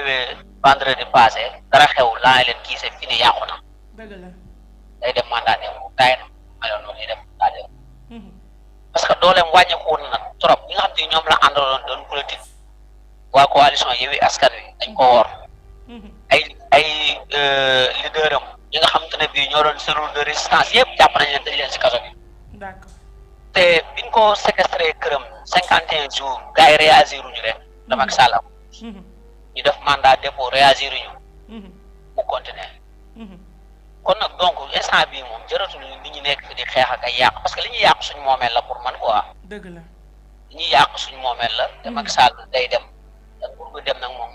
gisee vendredi passé dara xew laa leen kii c'est fini yàqu na dëgg la. day dem mandat de gars yi nag alors noonu day dem mandat de parce que dooleem wàññeeku woon na trop ñi nga xam te ñoom la àndaloon doon politique waa coalition Yewwi Askan Wi dañ ko woor ay leader am ñi nga xamante ne bii ñoo doon cellule de résistance yëpp jàpp nañ leen dañ leen si kaso bi d'accord. te biñ ko séquestré këram 51 jours gars yi réagir uñu rek dama ak Sall ñu def mandat dépôt réagir uñu mu continuer kon nag donc instant bii moom jëratul li ñu nekk fi di xeex ak ay yàq parce que li ñuy yàq suñu moomeel la pour man quoi dëgg la. li ñuy yàq suñu moomeel la te Macky Sall day dem te pour nga dem nag moom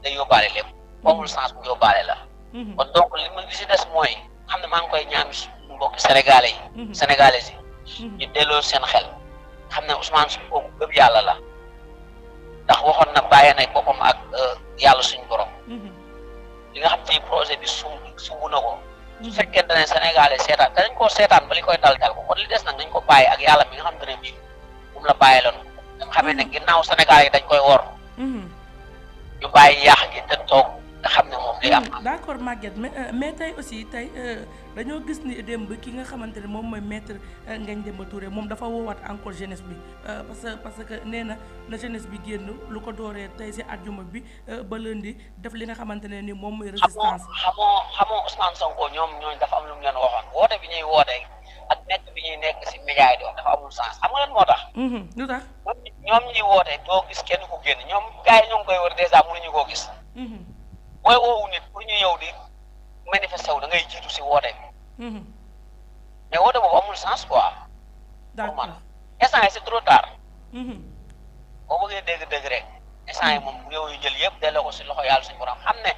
day yóbbaale lépp amul sens bu yóbbaale la kon donc li si des mooy xam ne maa ngi koy ñaan suñu mbokki sénégalais yi sénégalais yi ñu delloo seen xel xam ne Ousmane Sonko gëm yàlla la ndax waxoon na bàyyi na boppam ak yàlla suñu borom li nga xam te projet bi sumb na ko su fekkee ne sénégalais seetaan te dañ koo seetaan ba li koy dal ko kon li des nag dañ ko bàyyi ak yàlla mi nga xam te ne bii moom la bàyyi loon nga xamee ne ginnaaw sénégalais yi dañ koy wor ñu bàyyi yàq gi te toog nga xam ne moom li am d'accord Maguette mais tey aussi tey dañoo gis ni démb ki nga xamante ne moom mooy maître Ngagne Demba Touré moom dafa woowaat encore jeunesse bi parce que nee na jeunesse bi génn lu ko dooree tey si àjjuma bi ba lundi def li nga xamante ne ni moom mooy résistance. xamoo Ousmane Sonko ñooñu dafa am lu mu leen waxoon woote bi ñuy woote ak nekk bi ñuy nekk si média yi di wax dafa amul sens xam nga lan moo tax. lu tax ñoom ñuy woote doo gis kenn ku génn ñoom gars yi ñoo ngi koy wër dèjà mënuñu koo gis. mooy woowu nit pour ñu ñëw di manifester wu da ngay jiitu si woote bi. mais woote boobu amul sens quoi. pour man instant yi c'est trop tard. boo bëggee dégg-dégg rek instant yi moom réew yu jël yëpp delloo ko si loxo yàlla suñu borom xam ne.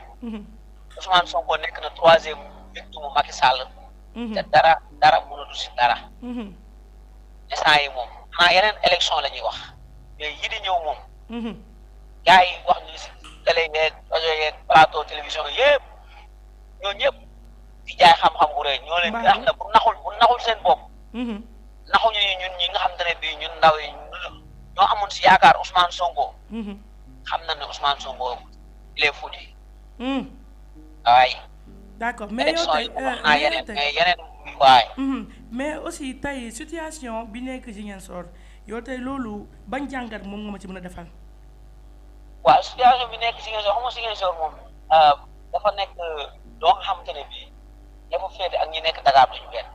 Ousmane Sonko nekk na 3e victime Macky Sall. te dara mënatu si dara. instant yi moom xanaa yeneen élection la ñuy wax mais yi di ñëw moom. gars yi wax ñu si télé yeeg rajo yeeg plateau télévision yëpp ñoo ñëpp di jaay xam-xam bu rëy ñoo leen di xam ne bu naxul seen bopp. naxuñu ñun ñi nga xam te ne bii ñun ndaw yi ñoo amoon si yaakaar Ousmane Sonko. xam na ne Ousmane Sonko il est foutu. waaye. d'accord mais yow tey yeneen waaye. mais aussi tey situation bi nekk Ziguinchor yow tey loolu bañ jàngat moom nga ma ci mën a defal. waaw situation bi nekk Ziguinchor xam nga Ziguinchor moom dafa nekk loo nga xamante ne bii dafa féete ak ñi nekk Dakar duñu benn.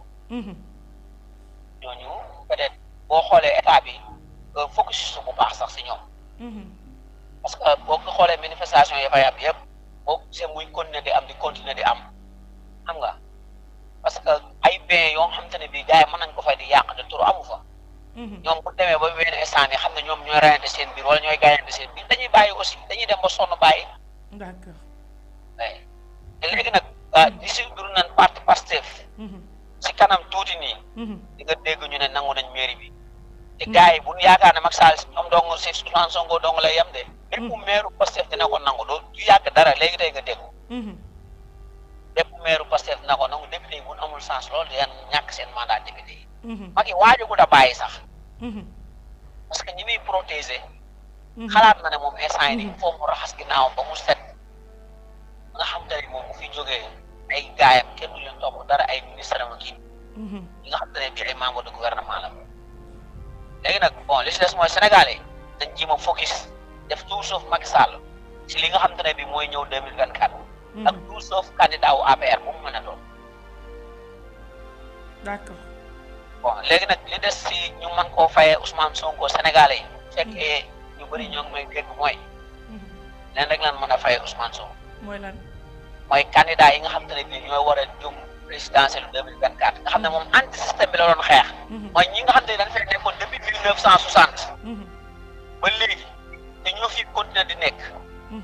ñooñu peut-être boo xoolee état bi focus bu baax sax si ñoom. parce que boo ko xoolee manifestation yi fay am yëpp boo gisee muy continuer di am xam nga parce que ay biens yoo xamante ne bii gars yi mën nañ ko fay di yàq de trop amu fa. ñoom bu demee ba benn instant yi xam ne ñoom ñooy rayante seen biir wala ñooy gaayante seen biir dañuy bàyyi aussi dañuy dem ba sonn bàyyi. d'accord. te léegi nag di si duru nañ parti Pastef. si kanam tuuti nii. di nga dégg ñu ne nangu nañ mairie bi. te gars yi bu ñu yaakaar ne Macky Sall ñoom dong si Ousmane Sonko dong lay yem de. bépp maire Pastef dina ko nangu du yàgg dara léegi tey nga dégg. bépp maire Pastef dina ko nangu député yi bu ñu amul sens loolu di ñàkk seen mandat député yi. Macky waajagut a bàyyi sax. parce que ñi muy protéger. xalaat na ne moom instant yii nii foofu mu raxas ginnaaw ba mu set. nga xam te ne moom bu fi jógee ay gaayam kenn du leen topp dara ay ministre am kii. ñi nga xam te ne bii ay membre de gouvernement la. léegi nag bon li si des mooy Sénégalais dañ ji ma focus def tout sauf Macky Sall si li nga xam te ne bii mooy ñëw 2024. ak tout sauf candidat wu APR bu mu mën a doon. d'accord. bon léegi nag li des si ñu mën koo fayee Ousmane Sonko Sénégalais yi fekkee ñu bëri ñoo ngi may dégg mooy leen rek lan mën a fayee Ousmane Sonko mooy lan mooy candidat yi nga xam te ne bii ñooy war a jëm présidentielle 2024 nga xam ne moom anti système bi la doon xeex mooy ñi nga xam te ne dañ fay nekkoon depuis 1960 ba léegi te ñoo fi continuer di nekk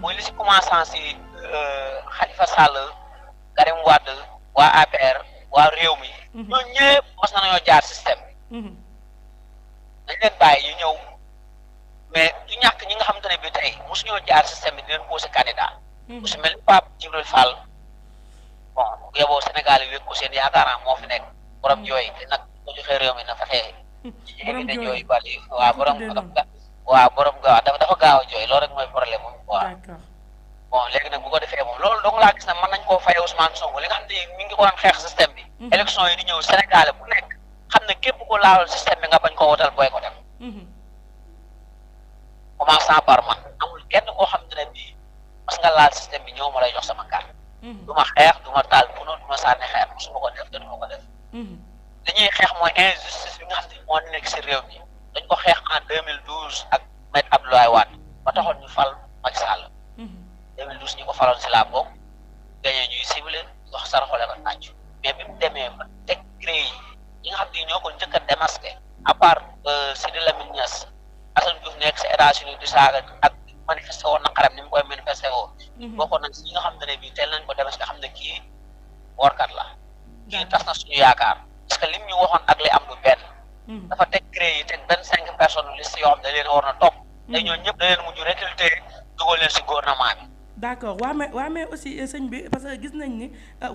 mooy li si commençant si Khalifa Sall Karim Wade waa APR waa réew mi ñoo ñëpp mas nañoo jaar système dañ leen bàyyi yu ñëw mais du ñàkk ñi nga xamante ne bi tey mosu ñoo jaar système bi di leen posé candidat ku si mel ni Pape Djibril Fall bon bu yeboo Sénégal yi wékk ko seen yaakaar moo fi nekk borom jooy te nag ko joxee réew mi na fexee évité jooy bari waaw borom ga dafa gaaw a jooy loolu rek mooy problème moom waaw bon léegi nag bu ko defee moom loolu dong laa gis na mën nañ koo fay Ousmane Sonko li nga xam ne mi ngi ko doon xeex système bi. élection yi di ñëw Sénégal bu nekk xam ne képp ko laaloon système bi nga bañ ko wotal booy ko dem. commençant par man amul kenn koo xam ne bii mas nga laal système bi ñëw ma lay jox sama carte. du ma xeex du ma taal puno du ma sànni xeer su ma ko def te du ma ko def. li ñuy xeex mooy injustice bi nga xam ne moo nekk si réew mi dañ ko xeex en 2012 ak Maître Abdoulaye Wade ba taxoon ñu fal Macky Sall. 2012 ñu ko faloon si laa bokk gañee ñuy ciblé wax saraxole ko tàcc mais bi mu demee ba teg cré yi nga xam ne ñoo ko njëkk a démasqué à part Sidi Lamine Niass Assane Diouf nekk si États-Unis di saaga ak manifesté woon naqaram ni mu koy manifesté woo bokkoon nañ si ñi nga xam ne bii teel nañ ko démasqué xam ne kii workat la kii tas na suñu yaakaar parce que lim ñu waxoon ak li am du benn dafa teg cré yi teg 25 personnes liste yoo xam ne leen war na topp te ñoo ñëpp da leen mujj recruter dugal leen si gouvernement bi. d'accord waa mais aussi sëñ bi parce que gis nañ ni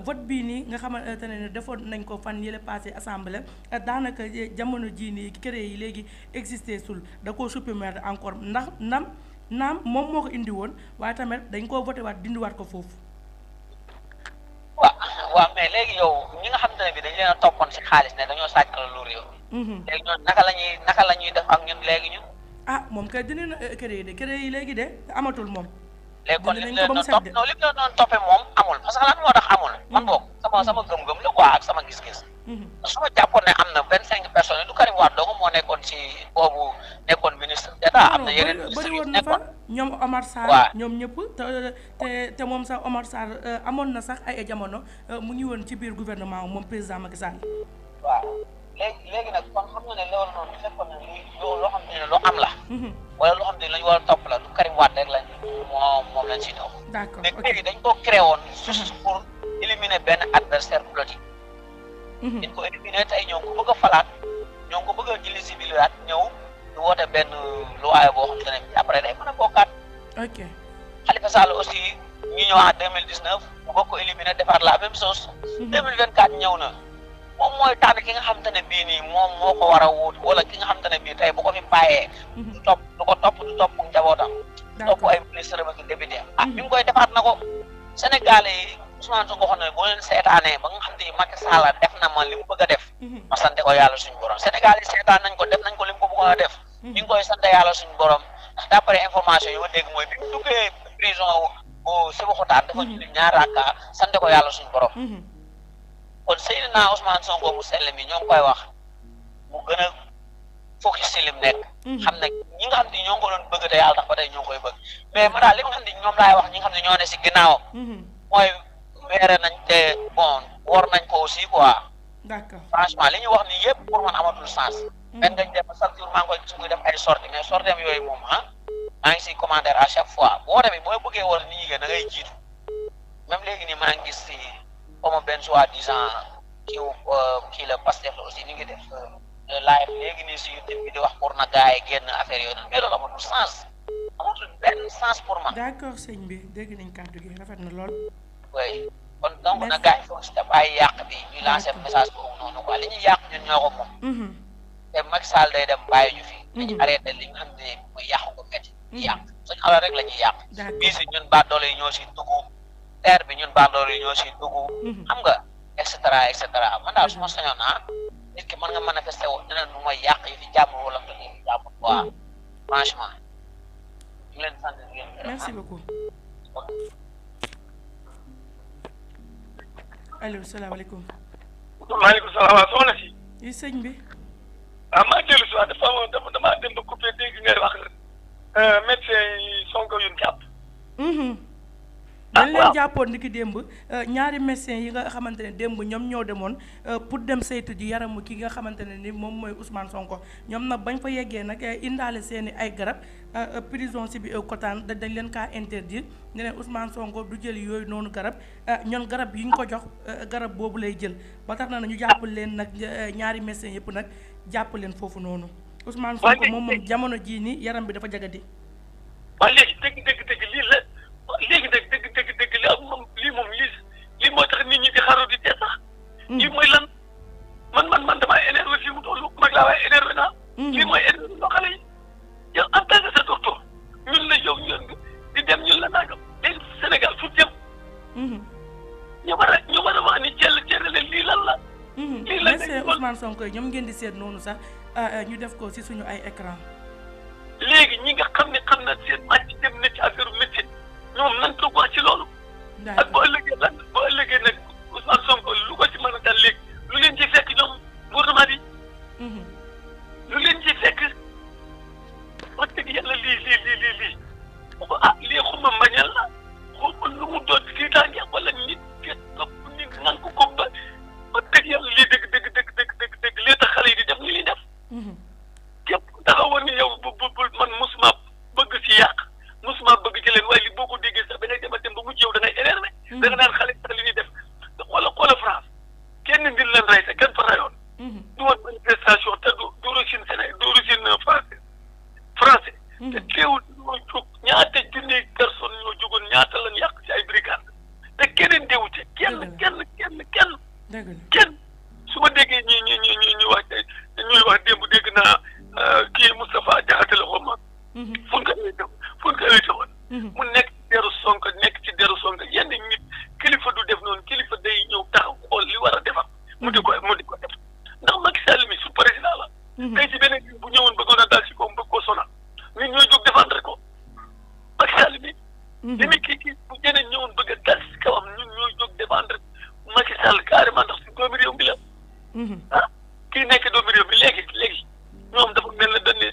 vote bii nii nga xamante ne defoon nañ ko fan yële passé assemblée daanaka jamono jii nii créé yi léegi existé sul da koo supprimer encore ndax naam moom moo ko indi woon waaye tamit dañ koo voté waat dindiwaat ko foofu. waaw mais léegi yow ñi nga xam ne bi dañ leen a toppoon si xaalis ne dañoo sàcc lu réew. léegi ñoom naka la ñuy def ak ñun léegi ñun. ah moom kay dina créé yi léegi de amatul moom. léegi kon li mu leen doon toppee moom amul parce que lan moo tax amul. man boog sama gëm-gëm la quoi ak sama gis-gis. su ma jàppoon ne am na 25 personnes du Karim Wade dong moo nekkoon ci boobu nekkoon ministre d'État am na yeneen ministre yu nekkoon ñoom Omar Sarr ñoom ñëpp te moom sax Omar Sarr amoon na sax ay jamono mu ngi woon ci biir gouvernement moom président Macky Sall. waaw léegi nag kon xam nga ne loolu noonu fekkoon na loo xam ne lu am la. wala loo xam ne lañu war a topp la du Karim Wade rek lañ moom lañ si topp. d'accord mais léegi dañ ko créé woon juste pour éliminer benn adversaire politique. dañ ko éliminer tey ñoo ko bëgg a falaat ñoo ko bëgg a éligibiliser ñëw ñu woote benn loi boo xam ne après day mën a bokkaat. ok Khalifa Sall aussi ñu ñëw en 2019 mu bëgg ko éliminer defaat la même chose. 2024 ñëw na. moom mooy tànn ki nga xamante ne bii nii moom moo ko war a wut wala ki nga xamante ne bii tey bu ko fi bàyyee. du topp njabootam. du topp ay ministre ak député bi mu koy defaat na ko Sénégalais yi Ousmane Sonko waxoon na boo leen seetaanee ba nga xam ne Macky Sall def na ma li mu bëgg a def. ma sante ko yàlla suñu borom Sénégalais yi seetaan nañ ko def nañ ko li mu ko bëggoon a def. ñu ngi koy sante yàlla suñu borom ndax d'après information yi ma dégg mooy bi mu duggee prison bu Sébikotane dafa julli ñaar rakka sante ko yàlla suñu borom. kon Seydina Ousmane Sonko mu sell mi ñoo ngi koy wax mu gën a focus si lim nekk. xam ne ñi nga xam ne ñoo ngi ko doon bëgg te yàlla tax ba tey ñoo ngi koy bëgg mais ma daal li nga xam ne ñoom laay wax ñi nga xam ne ñoo ne si ginnaawam. mooy weere nañ te bon war nañ ko aussi quoi. d'accord franchement li ñu wax nii yëpp pour man amatul sens. benn dañ dem chaque jour maa ngi koy gis muy def ay sorties mais sorties am yooyu moom maa ngi si commentaire à chaque fois boo demee booy bëggee war nit ñi da ngay jiitu même léegi nii maa ngi gis si. comme benn soi-disant kii la Pastef la aussi ni ngi def live léegi nii si YouTube bi di wax pour na gars yi génn affaire yooyu noonu mais loolu amatul sens amatul benn sens pour man. d'accord sëñ bi dégg nañ kàddu gi rafet na lool. oui kon donc na gars yi foog si def ay yàq bi ñu lancer message boobu noonu quoi li ñuy yàq ñun ñoo ko moom. te Macky Sall day dem bàyyi ñu fi. dañu arrêté li nga xam ne mooy yàqu ko métti. yàq suñu alal rek la ñuy yàq. bii si ñun baadoolo yi ñoo si dugg. terre bi ñun bandoor yi ñoo si dugg xam nga et cetera man daal su ma sañoon nit ki mën nga manifesté wu neneen lu mooy yàq yi fi jàmm wala fi fi jàmm quoi franchement ñu leen sant di leen gërëm. merci beaucoup. allo salaamaaleykum. maaleykum salaam waaw soxna si. yi sëñ bi. maa dellu si waat damaa dem ba coupé dégg ngay wax médecin yi Sonko yu ñu jàpp. dañ leen jàppoon ni ki démb ñaari médecins yi nga xamante ne démb ñoom ñoo demoon pour dem saytu ji yaramu ki nga xamante ne ni moom mooy Ousmane Sonko ñoom nag bañ fa yeggee nag indaale seeni ay garab prison si bi Kotaan dañ leen kaa interdire ne leen Ousmane Sonko du jël yooyu noonu garab ñoon garab yi ñu ko jox garab boobu lay jël ba tax na ñu jàpp leen nag ñaari médecins yëpp nag jàpp leen foofu noonu Ousmane Sonko moom jamono jii nii yaram bi dafa jagadi. waaw léegi dëgg lii la léegi dëgg li ak moom lii moo tax nit ñi di xaru di dee sax. lii mooy lan man damaa énervé fii mu toll mag laa waaye énervé naa. lii mooy énervé loo xale yi yow en tant que sa docteur ñun la yow di dem ñun la nangam léegi Sénégal Ousmane Sonko yi ñoom ngeen di seet noonu sax ñu def ko ci suñu ay écran léegi ñi nga xam ne xam na seen màcc dem na ci affaire médecine ñoom nan toog wax ci loolu. ak boo ëllëgee nag Ousmane Sonko lu ko ci mën a dal léegi lu leen ci fekk ñoom gouvernement bi. lu leen ci fekk wax dëgg yàlla lii lii xuma mbañal la xuma lu mu doon tiitaange wala nit ke topp nit ngan ko ba wax dëgg yàlla lii dëgg lii tax xale yi di def ni li def. képp taxawoon ni yow bu man mosuma bëgg ci yàq mosuma bëgg ci leen waaye li boo ko déggee sax da ngay dem ba mujj yow da ngay énervé. da nga naan xale sax li ñuy def xoola France kenn nit leen rey te kenn fa rayoon. du woon manifestation te du origine Sénégal du origine français. te teewul ñoo jóg ñaata junniy personne ñoo jógoon ñaata lañ yàq ci ay brigade te keneen deewu ci kenn su ma déggee ñi wax ñuy wax démb dégg naa kii Moustapha Diakhaté la xaw ma. fu ñu ko invité woon. mu nekk ci deru Sonko yenn nit kilifa du def noonu kilifa day ñëw taxaw xool li war a defar. mu di ko def ndax Macky Sall mi su président la. tey ci beneen bu ñëwoon bëggoon a dal ci ko bëgg ko sonal ñun ñooy jóg défendre ko Macky Sall mi. li muy kii bu ñeneen ñëwoon bëgg a dal ci kawam ñun ñooy jóg défendre Macky Sall carrément ndax si doomi réew mi la. kii nekk doomi réew mi léegi ñoom dafa mel ne dañ ne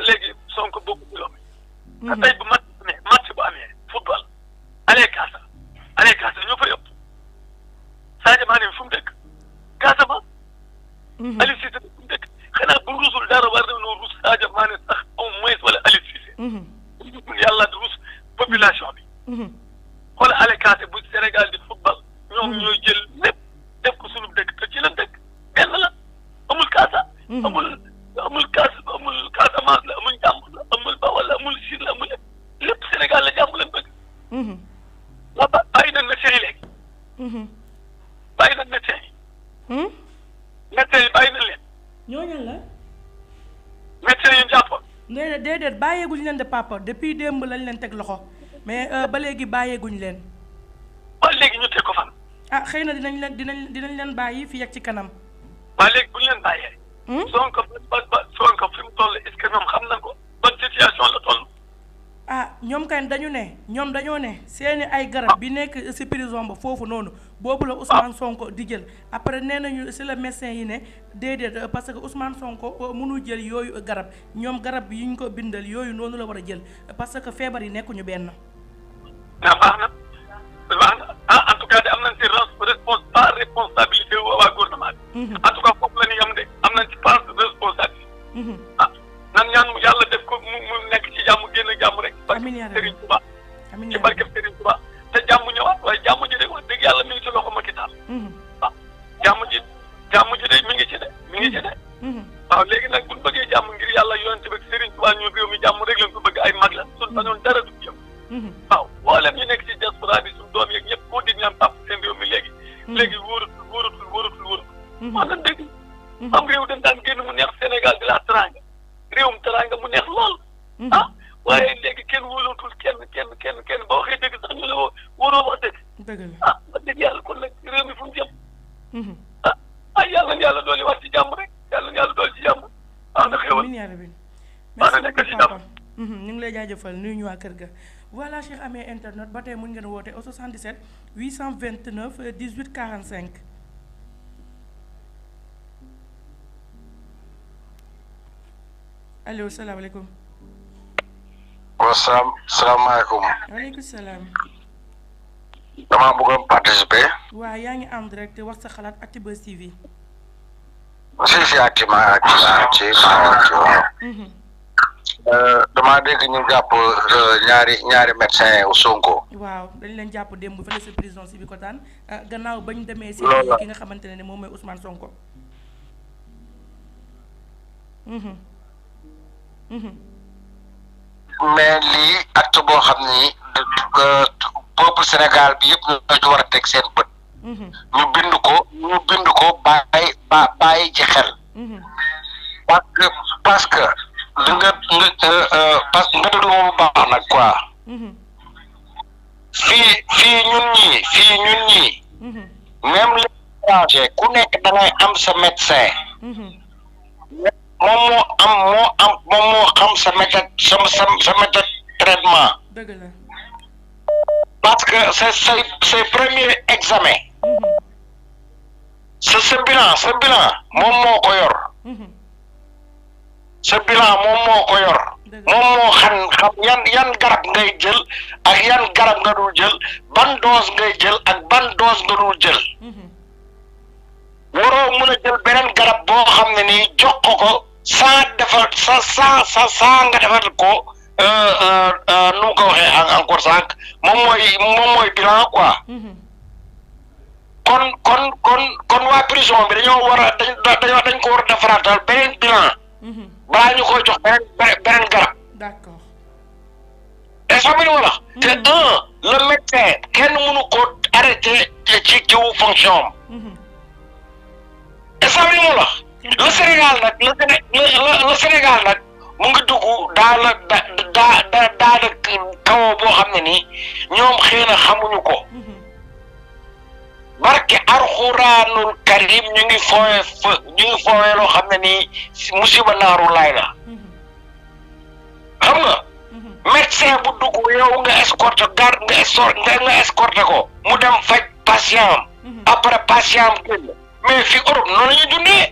léegi Sonko bokku ci réew mi. tey bu match bu amee football allez Casa ñoo fa yëpp Sadio Mané fu mu dëkk Casamance. Aliou Cissé fu mu dëkk xanaa bu ruusul dara war na noo ruus Sadio Mané sax au moins wala Aliou Cissé. yàlla di ruus population bi. xoolal allez Casa bu Sénégal di football. ñoom ñooy jël lépp def ko sunu dëkk te ci la dëkk benn la amul Casa. amul Casamance la amul Njàmbur la amul Bawol la amul Siin la amul lépp Sénégal la jàmm leen bëgg. la bàyyi nañ médecin yi léegi. bàyyi nañ médecin yi. médecin yi bàyyi nañ leen. ñooñu la. médecin yi ñu jàppoon. déedéet bàyyeeguñ leen de papa depuis démb lañ leen teg loxo mais ba léegi bàyyeeguñ leen. ba léegi ñu teg ko fan. xëy na dinañ leen bàyyi fii ak ci kanam. ba léegi bu ñu leen bàyyee. Sonko Sonko fi mu toll est-ce que ñoom xam nañ ko ban situation la toll. ñoom kañ dañoo ne seeni ay garab bi nekk ci prison ba foofu noonu boobu la Ousmane Sonko di jël après nee nañu ci la médecin yi ne déedéet parce que Ousmane Sonko mënul jël yooyu garab ñoom garab yi ñu ko bindal yooyu noonu la war a jël parce que feebar yi nekkuñu benn. baax na en tout cas de am nañ ci responsabilité waa gouvernement bi. en tout cas foofu la ñu yem de am nañ ci part de responsabilité. nan ñaan yàlla def ko mu nekk ci jàmm génn jàmm rek. amiin yaa rabbi Serigne Touba. ci barkeb Serigne Touba te jàmm ñëwaat waaye jàmm ji de wax dëgg yàlla mi ngi ci loxo Macky Sall. jàmm ji de mi ngi ci de. waaw léegi nag bu ñu bëggee jàmm ngir yàlla yonent bi ak Serigne Touba ñu réew mi jàmm rek lañ ko bëgg ay mag la suñ sañoon dara du jëm. waaw mboolem ñu nekk ci diaspora bi suñu doom yeeg ñëpp koo di ñaan tàpp seen réew mi léegi. léegi wóoratul. wax nañ dëgg. am réew dañ daan génn mu neex Sénégal di la teranga réewum teranga mu neex lool. waaye léegi kenn wóolatul kenn ba waxee dëgg sax ñu la waroo wax dëgg. dëgg la wax dëgg yàlla kon nag réew mi fu mu jëm. yàlla na yàlla dooli wax ci jàmm rek yàlla na yàlla dooli ci jàmm. na xewal amiin yaa rabbi na nekk ci jàmm. ñu ngi lay jaajëfal nuyu ñu waa kër ga voilà Cheikh amee internet ba tey mën ngeen woote au 77 829 18 45. allo salaamaaleykum. salaamaaleykum. waaleykum salaam. damaa bëggoon participer. waaw yaa ngi en direct wax sa xalaat Actubuzz TV. si activement ci damaa dégg ñu jàpp ñaari médecin u Sonko. waaw dañ leen jàpp démb fële sa prison si bi ko taan gannaaw bañ demee si ki nga xamante ne moom mooy Ousmane Sonko. mais lii acte boo xam ni peuple Sénégal bi yëpp ñoo ci war a teg seen bët. ñu bind ko bàyyi ci xel. parce que nga déglu mu baax nag quoi. fii ñun ñii même arrangé ku nekk da ngay am sa médecin moom moo xam sa méthode sa méthode traitement dëgg la parce que c'est premier examen sa bilan moom moo ko yor sa bilan moom moo ko yor moom moo xam yan garab ngay jël ak yan garab nga dul jël ban dose ngay jël ak ban dose nga dul jël waroo mën a jël beneen garab boo xam ne nii jox ko sans defar sans nga defar ko nu mu ko waxee encore sànq moom mooy bilan quoi kon waa prison bi dañoo war a dañ ko war a defaraatal beneen bilan balaa ñu koy jox beneen garab. d'accord. est-ce que wala. te le médecin kenn mënu ko arrêté ci wu fonction am. est-ce que wala. le Sénégal nag le Sénégal nag mu ngi dugg daa kaw boo xam ne nii ñoom xëy na xamuñu ko. barke Alxuraanul Karim ñu ngi fooyee loo xam ne nii musiba naaru laay la xam nga médecin bu dugg yow nga escorte nga escorte ko mu dem faj patient am après patient am génn mais fi Europe noonu la ñuy dundee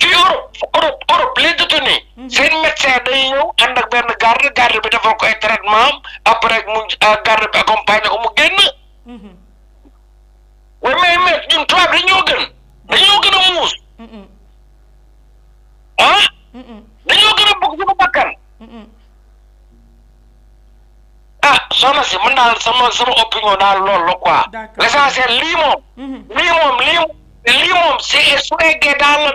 fi Europe les détenus seen médecin day ñëw ànd ak benn garde bi defal ko ay traitement am après mu garde bi accompagné ko mu génn waaye mais ñun tubaab dañoo gën a muus dañoo gën a bëgg suñu bakkan soxna si man daal sama opinion daal loolu la quoi l'essentiel lii moom c'est su eggee dans le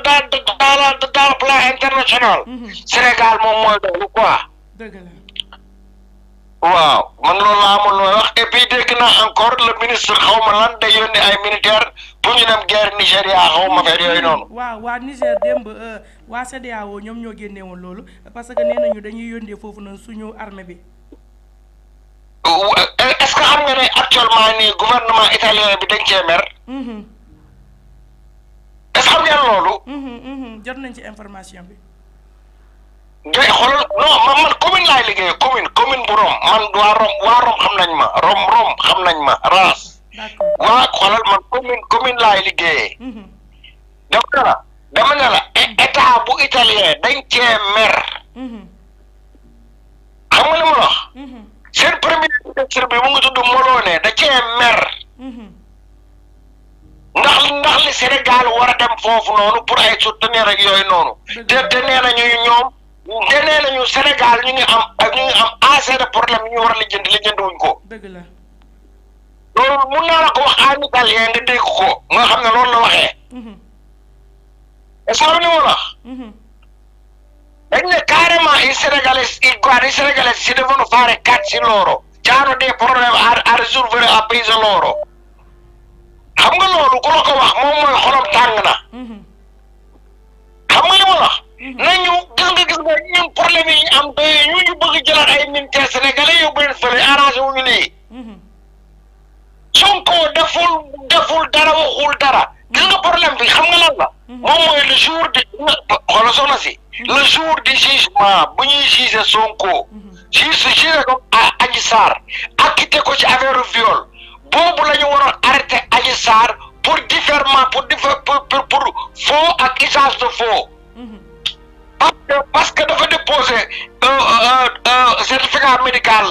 plan international Sénégal moom mooy loolu quoi waaw man loolu laa amoon looy wax et puis dégg naa encore le ministre xaw ma lan day yónni ay militaire pour ñu dem guerre Nigéria xaw ma fee yooyu noonu. waaw waa Niger démb waa CEDEAO ñoom ñoo génne woon loolu parce que nee nañu dañuy yónnee foofu noonu suñu armée bi. est-ce que xam nga ne actuellement nii gouvernement italien bi dañ cee mer. est-ce que xam ngeen loolu. jot nañ ci information bi. xoolal non man commune laay liggéey commune bu Rome man waa Rome xam nañ ma Rome xam nañ ma Reims waa xoolal man commune laay liggéeyee dama ne la état bu italien dañ cee mer xam nga li ma wax seen premier ministre bi mu ngi tudd Meloni da cee mer ndax li Sénégal war a dem foofu noonu pour ay soutenir ak yooyu noonu te nee nañu ñoom te nee nañu Sénégal ñu ngi am assez de problème ñu war a lijjanti wuñ ko. dëgg la. loolu mun naa la ko wax en italien nga dégg ko nga xam ne loolu la waxee. est-ce que ni mu wax. dañ ne carrément i Sénégalais si devono fare cazzi loro c'hanno des problèmes à résoudre à pays loro xam nga loolu ku la ko wax moom mooy xolam tàng na. xam nga li mu wax. nañu gis nga ñun problème yi ñu am doy ñu bëgg jëlaat ay militaires sénégalais yóbbu leen fële arrangé wuñu lii Sonko deful dara waxul dara gis nga problème bi xam nga lan la moom mooy le jour de xoolal soxna si le jour du jugement bu ñuy juger Sonko juger ko Adji Sarr acquitté ko ci affaire viol boobu la ñu waroon arrêté Adji Sarr pour différement pour faux ak usage de faux parce que dafa déposé certificat médical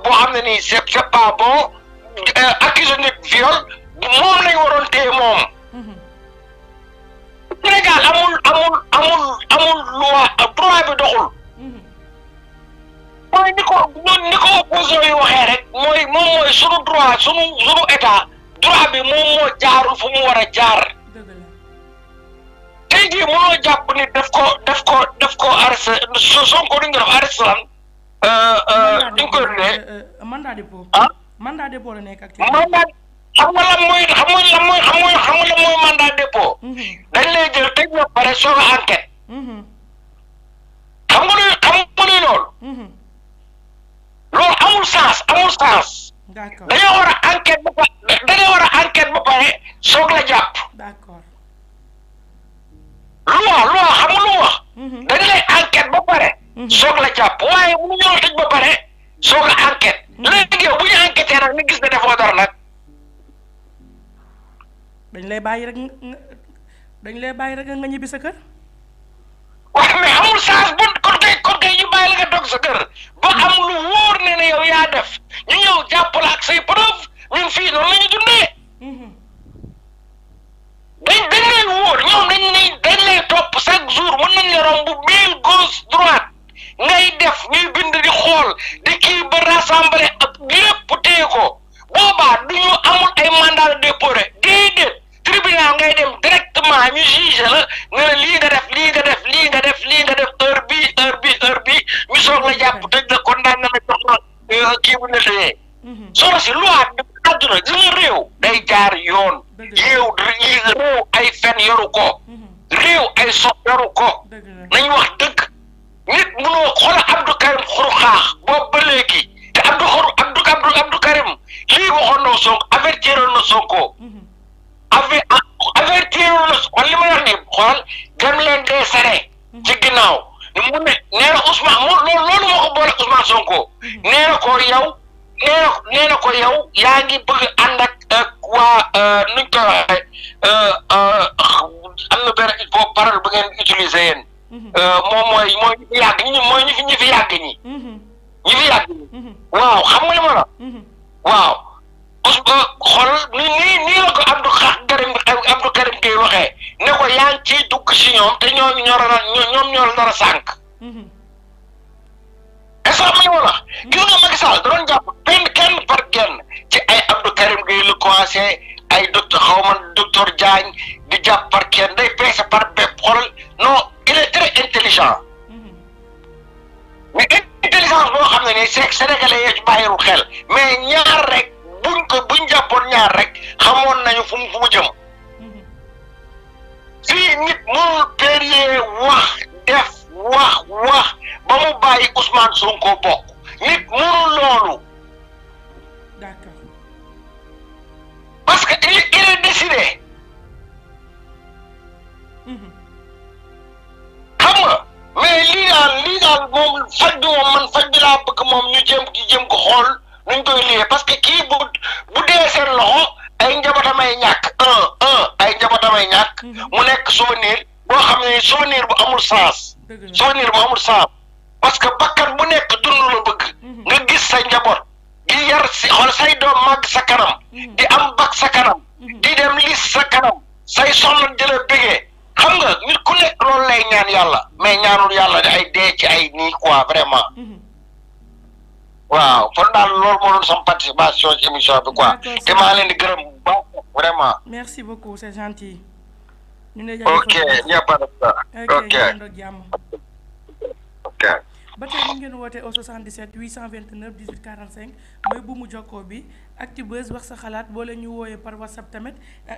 boo xam ne nii c'est pas bon accusé nit viol moom lañ waroon téye moom Sénégal amul loi droit bi doxul mooy ni ko opposition yi waxee rek moom mooy sunu droit sunu état droit bi moom moo jaarul fu mu war a jaar tey jii mënoo jàpp ni def ko arrêté Sonko di nga def arrêté lan di nga koy dundee mandat dépôt mandat dépôt la nekk actuellement xam nga lan mooy mandat dépôt dañ lay jël tëj na pare soog a enquête xam nga luy loolu amul sens dañoo war a enquête enquête ba pare soog la jàpp. d'accord. loi xam nga lu mu wax. dañ lay enquête ba pare. soog la jàpp waaye bu ñu ñëw tëj ba pare soog a enquête. léegi yow bu ñu enquêté nag ni gis ne defoo dara nag. dañ lay bàyyi rek nga ñibbi sa kër. waaw mais amul chance bu kon kay ñu bàyyi la nga toog sa kër ba am lu wóor ne ne yow yaa def ñu ñëw jàppale ak say preuve ñun fii noonu la ñu dundee. dañ lay wóor ñoom dañ lay topp chaque jour mën nañ la romb bii gauche droite ngay def ñuy bind di xool di kii ba rassembler ak lépp téye ko boobaa du ñu amul ay mandat de dépôt déedéet tribunal ngay dem directement ñu juge la nga ne lii nga def heure bii ñu soog la jàpp tëj la condamné na jox la kii bu ne tëyee. soo si loi àdduna gis nga réew day jaar yoon. réew ay fen yoru ko. réew ay sox yoru ko. nañ wax dëgg nit mënoo xoolal Abdou Karim Xrum Xax boobu ba léegi te Abdou Karim lii waxoon na Sonko avertiroon na Sonko. avertiroon na xool li ma wax nii xool dem leen dee sare ci ginnaaw mu ne nee na Ousmane loolu moo ko boole Ousmane Sonko nee na ko yow yaa ngi bëgg ànd ak waa nuñ ko waxee am na benn boobu parole bu ngeen utiliser yéen moom mooy ñi fi yàgg ñi waaw xam nga li ma la waaw xool nii la ko Abdou Karim Gueye waxee ne ko yaa ngi ciy dugg si ñoom te ñoom ñoo la dara sànq. est-ce que am nañu wala gis nga Macky Sall da doon jàpp kenn par kenn ci ay Abdou Karim Gueye lu commencé ay docteur Diagne di jàpp par kenn day peese par bépp xoolal non il est très intelligent. mais intelligence boo xam ne nii Sénégalais yi ci bàyyiwul xel mais ñaar rek. buñ jàppoon ñaar rek xamoon nañu fu mu jëm fii nit mënul périer wax ba mu bàyyi Ousmane Sonko bokk nit mënul loolu. d'accord. parce que il est décidé. xam nga mais lii daal moom faj bi laa bëgg moom ñu jëm ko xool. nuñ koy liyee parce que kii bu dee seen loxo ay njabootamay ñàkk ay njabootamay ñàkk mu nekk souvenir boo xam ne souvenir bu amul sens parce que bakkan bu nekk dund la bëgg nga gis sa njaboot di yar si xool say doom màgg sa kanam di am bak sa kanam di dem lis sa kanam say soxna di la bëggee xam nga nit ku nekk loolu lay ñaan yàlla mais ñaanul yàlla di ay dee ci ay nii quoi vraiment. waaw kon daal loolu moo doon sama participation ci émission bi quoi te maa leen di gërëm bu baax vraiment. merci beaucoup c'est gentil. ok y a pas de ça. ok. ba tey ñu ngeen woote au 77 829 18 45 mooy bu mu jokkoo bi Actubuzz wax sa xalaat boo leen ñu wooyee par WhatsApp tamit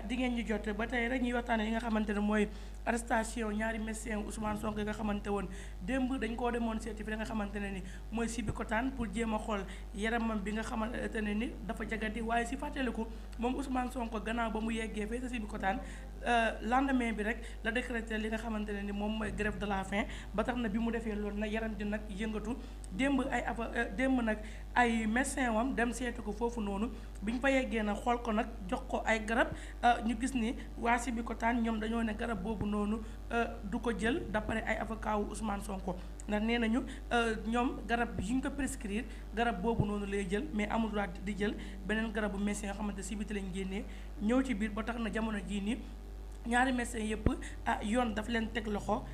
di ngeen ñu jot ba tey rek ñuy waxtaane yi nga xamante ne mooy arrestation ñaari médecin Ousmane Sonko nga xamante woon démb dañ koo demoon seeti fi nga xamante ne ni mooy Sébikotane pour jéem a xool yaramam bi nga xamante ne ni dafa jagadi waaye si fàttaliku moom Ousmane Sonko gannaaw ba mu yeggee fee sa Sébikotane lendemain bi rek la décrété li nga xamante ne ni moom mooy grève de la faim ba tax na bi mu defee loolu nag yaram di nag yëngatu démb nag ay médecin wam dem seetu ko foofu noonu bi ñu fa yeggee nag xool ko nag jox ko ay garab ñu gis ni waa Sébikotane ñoom dañoo ne garab boobu noonu du ko jël d'après ay avocat wu Ousmane Sonko ndax nee nañu ñoom garab yi ñu ko prescrire garab boobu noonu lay jël mais amul droit di jël beneen garabu médecin yoo xamante si biti lañ génnee ñëw ci biir ba tax na jamono jii nii ñaari médecins yëpp yoon daf leen teg loxo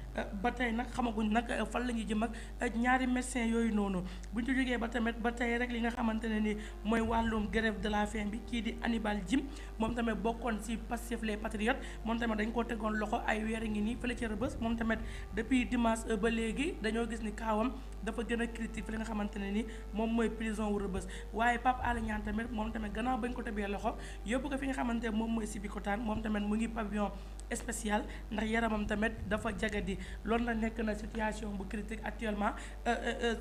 ba tey nag xamaguñ nag fan la ñuy jëm ak ñaari médecins yooyu noonu bu ñu jógee ba tamit ba tey rek li nga xamante ne ni mooy wàllum grève de la faim bi kii di Hannibal Djim moom tamit bokkoon ci Pastef les Patriotes moom tamit dañ koo tegoon loxo ay weer a ngi nii fële ca Rebeuss moom tamit depuis dimanche ba léegi dañoo gis ni kaawam dafa gën a critique fi li nga xamante ne ni moom mooy prison wu Rebeuss waaye Pape Alé Niang tamit moom tamit gannaaw bañ ko tebee loxo yóbbu ko fi nga xamante ne moom mooy Sébikotane moom tamit mu ngi pavillon spécial ndax yaramam tamit dafa jagadi loolu na nekk na situation bu critique actuellement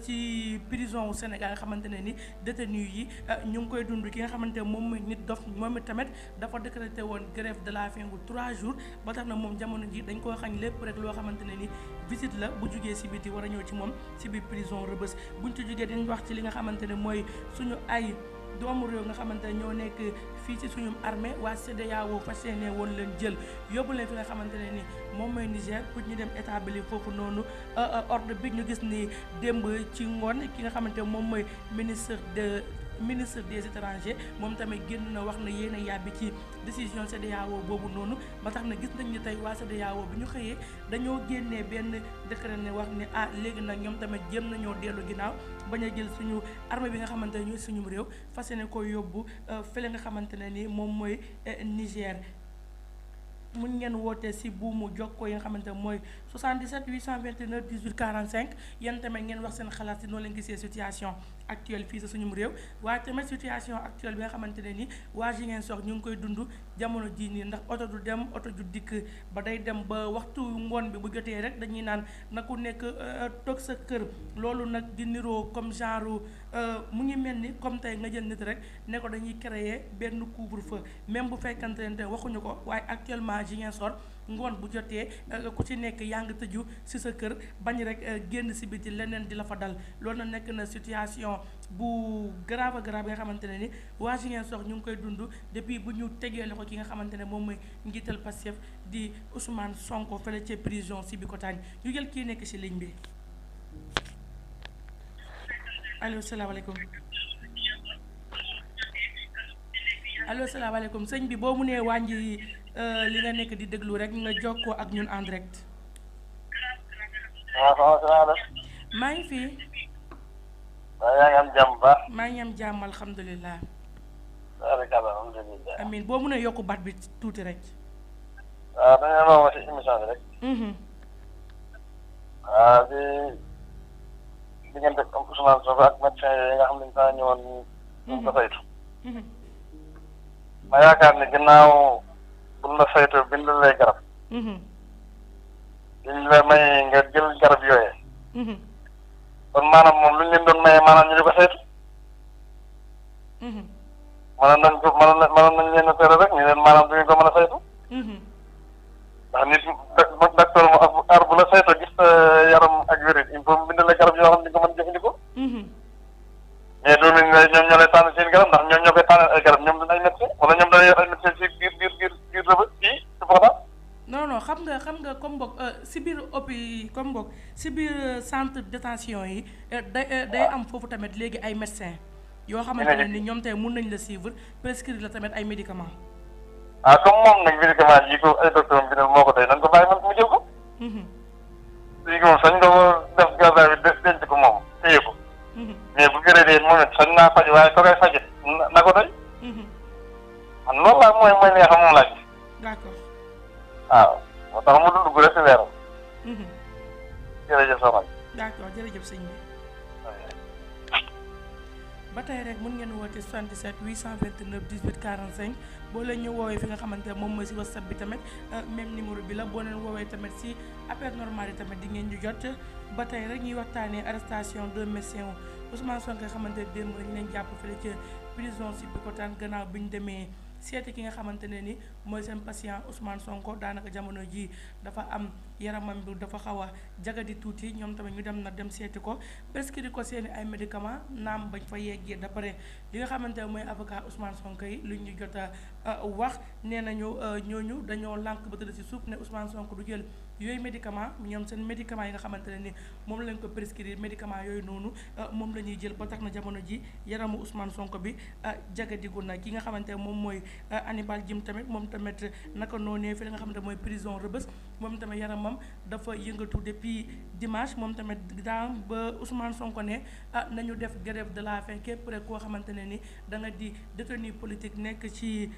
ci prison wu Sénégal nga xamante ne ni détenu yi ñu ngi koy dund ki nga xamante ne moom mooy nit dof moom tamit dafa décrété woon grève de la faim bu 3 jours ba tax na moom jamono ji dañ koo xañ lépp rek loo xamante ne ni visite la bu jugee si biti war a ñëw ci moom si biir prison Rebeuss buñ ci jugee dañ wax ci li nga xamante ne mooy suñu ay doomu réew nga xamante ne ñoo nekk fii ci suñu armée waa CEDEAO fas yéene woon leen jël yóbbu leen fi nga xamante ne ni moom mooy Niger pour ñu dem établir foofu noonu ordre bi ñu gis ni démb ci ngoon ki nga xamante ne moom mooy ministre des étrangers moom tamit génn na wax na yéen a yàbbi ci décision CEDEAO boobu noonu ba tax na gis nañ ni tey waa CEDEAO bi ñu xëyee dañoo génnee benn décret ne wax ne léegi nag ñoom tamit jéem nañoo dellu ginnaaw bañ a jël suñu armée bi nga xamante ne ñooy suñu réew fas yéene ko yóbbu fële nga xamante ne ni moom mooy Niger. mun ngeen woote si buumu jokkoo yi nga xamante ne mooy 77 829 18 45 yéen tamit ngeen wax seen xalaat si noo leen gisee situation actuelle fii sa suñu réew waaye tamit situation actuelle bi nga xamante ne ni waa Ziguinchor ñu ngi koy dund jamono jii nii ndax oto du dem oto du dikk ba day dem ba waxtu ngoon bi bu jotee rek dañuy naan na ku nekk toog sa kër loolu nag di niroo comme genre mu ngi mel ni comme tey nga jël nit rek ne ko dañuy créer benn couvre-feu même bu fekkante ne waxuñu ko waaye actuellement Ziguinchor ngoon bu jotee ku ci nekk yaa ngi tëju ci sa kër bañ rek génn ci biti leneen di la fa dal loolu na nekk na situation bu grave grave nga xamante ne ni waa Ziguinchor ñu ngi koy dund depuis bu ñu tegee la ko ki nga xamante ne moom mooy njiital Pastef di Ousmane Sonko fële ca prison Sébikotane ñu jël kii nekk ci ligne bi allo salaamaaleykum allo salaamaaleykum sëñ bi boo mu nee wàññi li nga nekk di déglu rek nga jokkoo ak ñun en direct. waaw salaamaaleykum. maa ngi fi. waaw yaa ngi am jàmm ba. maa ngi am jàmm alhamdulilah. alhamdulilah. amiin boo mënee yokk baat bi tuuti rek. waaw dañoo doon wax ci émission bi rek. waaw di diggante Ousmane Sonko ak médecin yooyu nga xam ne dañu ñëwoon ñu ko saytu. ma yaakaar ne ginnaaw buñ la saytoo bind lay garab. liñ la may nga jël garab yooyee. kon maanaam moom lu ñu leen doon mayee maanaam ñu di ko saytu. mënoon nañ leen a tere rek ñu leen maanaam du ñu ko mën a saytu. ndax nit docteur mu ar bu la saytoo gis yaram ak wérit il faut mu bind la garab yoo xam ne di nga mën jëfandikoo. mais doon nañ ne ñoom ñoo lay tànn seen garab ndax ñoom ñoo koy tànnal ay garab ñoom dañ ay médecin wala ñoom dañuy yor ay médecin si biir rëbë fii si Fapal. non xam nga comme boog si biir comme boog si biir centre de détention yi day am foofu tamit léegi ay médecins yoo xamante ne ni ñoom tey mun nañ la suivre prescrire la tamit ay médicaments. comme moom nag médicament yi ko ay docteur am bindal moo ko tey nañ ko bàyyi man mu jël ko. léegi moom sañ nga ko def garab bi denc ko moom téye ko. mais bu gëree dee moom it sañ naa faj waaye soo koy fajit na ko doy. man loolu laa mooy li nga xam moom laa gis. d'accord. waaw moo tax mu dugg rek si weeram. jërëjëf soxna. d'accord jërëjëf sëñ bi. ba tey rek mun ngeen woote 77 829 18 45 boo leen ñu woowee fi nga xamante ne moom mooy si whatsapp bi tamit même numéro bi la boo leen woowee tamit si appel normal yi tamit di ngeen ñu jot ba tey rek ñuy waxtaanee arrestation de médecin Ousmane Sonko nga xamante ne démb dañu leen jàpp fële ca prison Sébikotane gannaaw bi ñu demee seeti ki nga xamante ne ni mooy seen patient Ousmane Sonko daanaka jamono ji dafa am yaramam bi dafa xaw a jagadi tuuti ñoom tamit ñu dem seeti ko prescrire ko seeni ay médicaments naam bañ fa yeggee d'après li nga xamante ne mooy avocat Ousmane Sonko yi lu ñu jot a wax nee nañu ñooñu dañoo lànk ba tëdd ci suuf ne Ousmane Sonko du jël yooyu médicament ñoom seen médicaments yi nga xamante ne ni moom lañ ko prescrire médicaments yooyu noonu moom la ñuy jël ba tax na jamono ji yaramu Ousmane Sonko bi jagadigu na ki nga xamante ne moom mooy Hannibal Djim tamit moom tamit naka noonee fi la nga xamante mooy prison Rebeuss moom tamit yaramam dafa yëngatu depuis dimanche moom tamit daam ba Ousmane Sonko ne nañu def grève de la faim képp rek koo xamante ne ni da nga di détenu politique nekk ci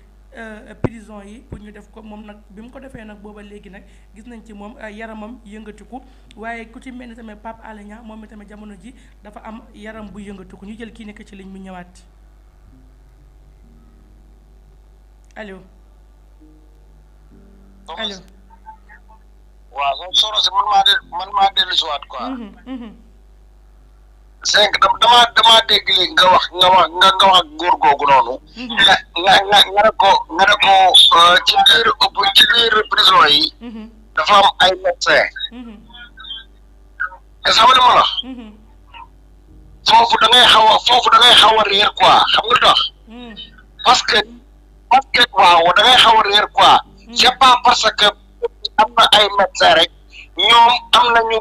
prison yi pour ñu def ko moom nag bi mu ko defee nag booba léegi nag gis nañ ci moom yaramam yëngatiku waaye ku ci mel ni tamit Pape Alé Niang moom mi tamit jamono ji dafa am yaram bu yëngatiku ñu jël kii nekk ci ligne bi ñëwaat allo allo. waaw soxna si man maa dellu si waat quoi. cinq damaa dégg léegi nga wax ak góor googu noonu. nga ne ko ci biir prison yi. dafa am ay médecin. est-ce que ma la. foofu da ngay xaw a réer quoi xam nga tax. parce que waaw da ngay xaw a réer quoi. c'est pas parce que am na ay médecin rek ñoom am nañu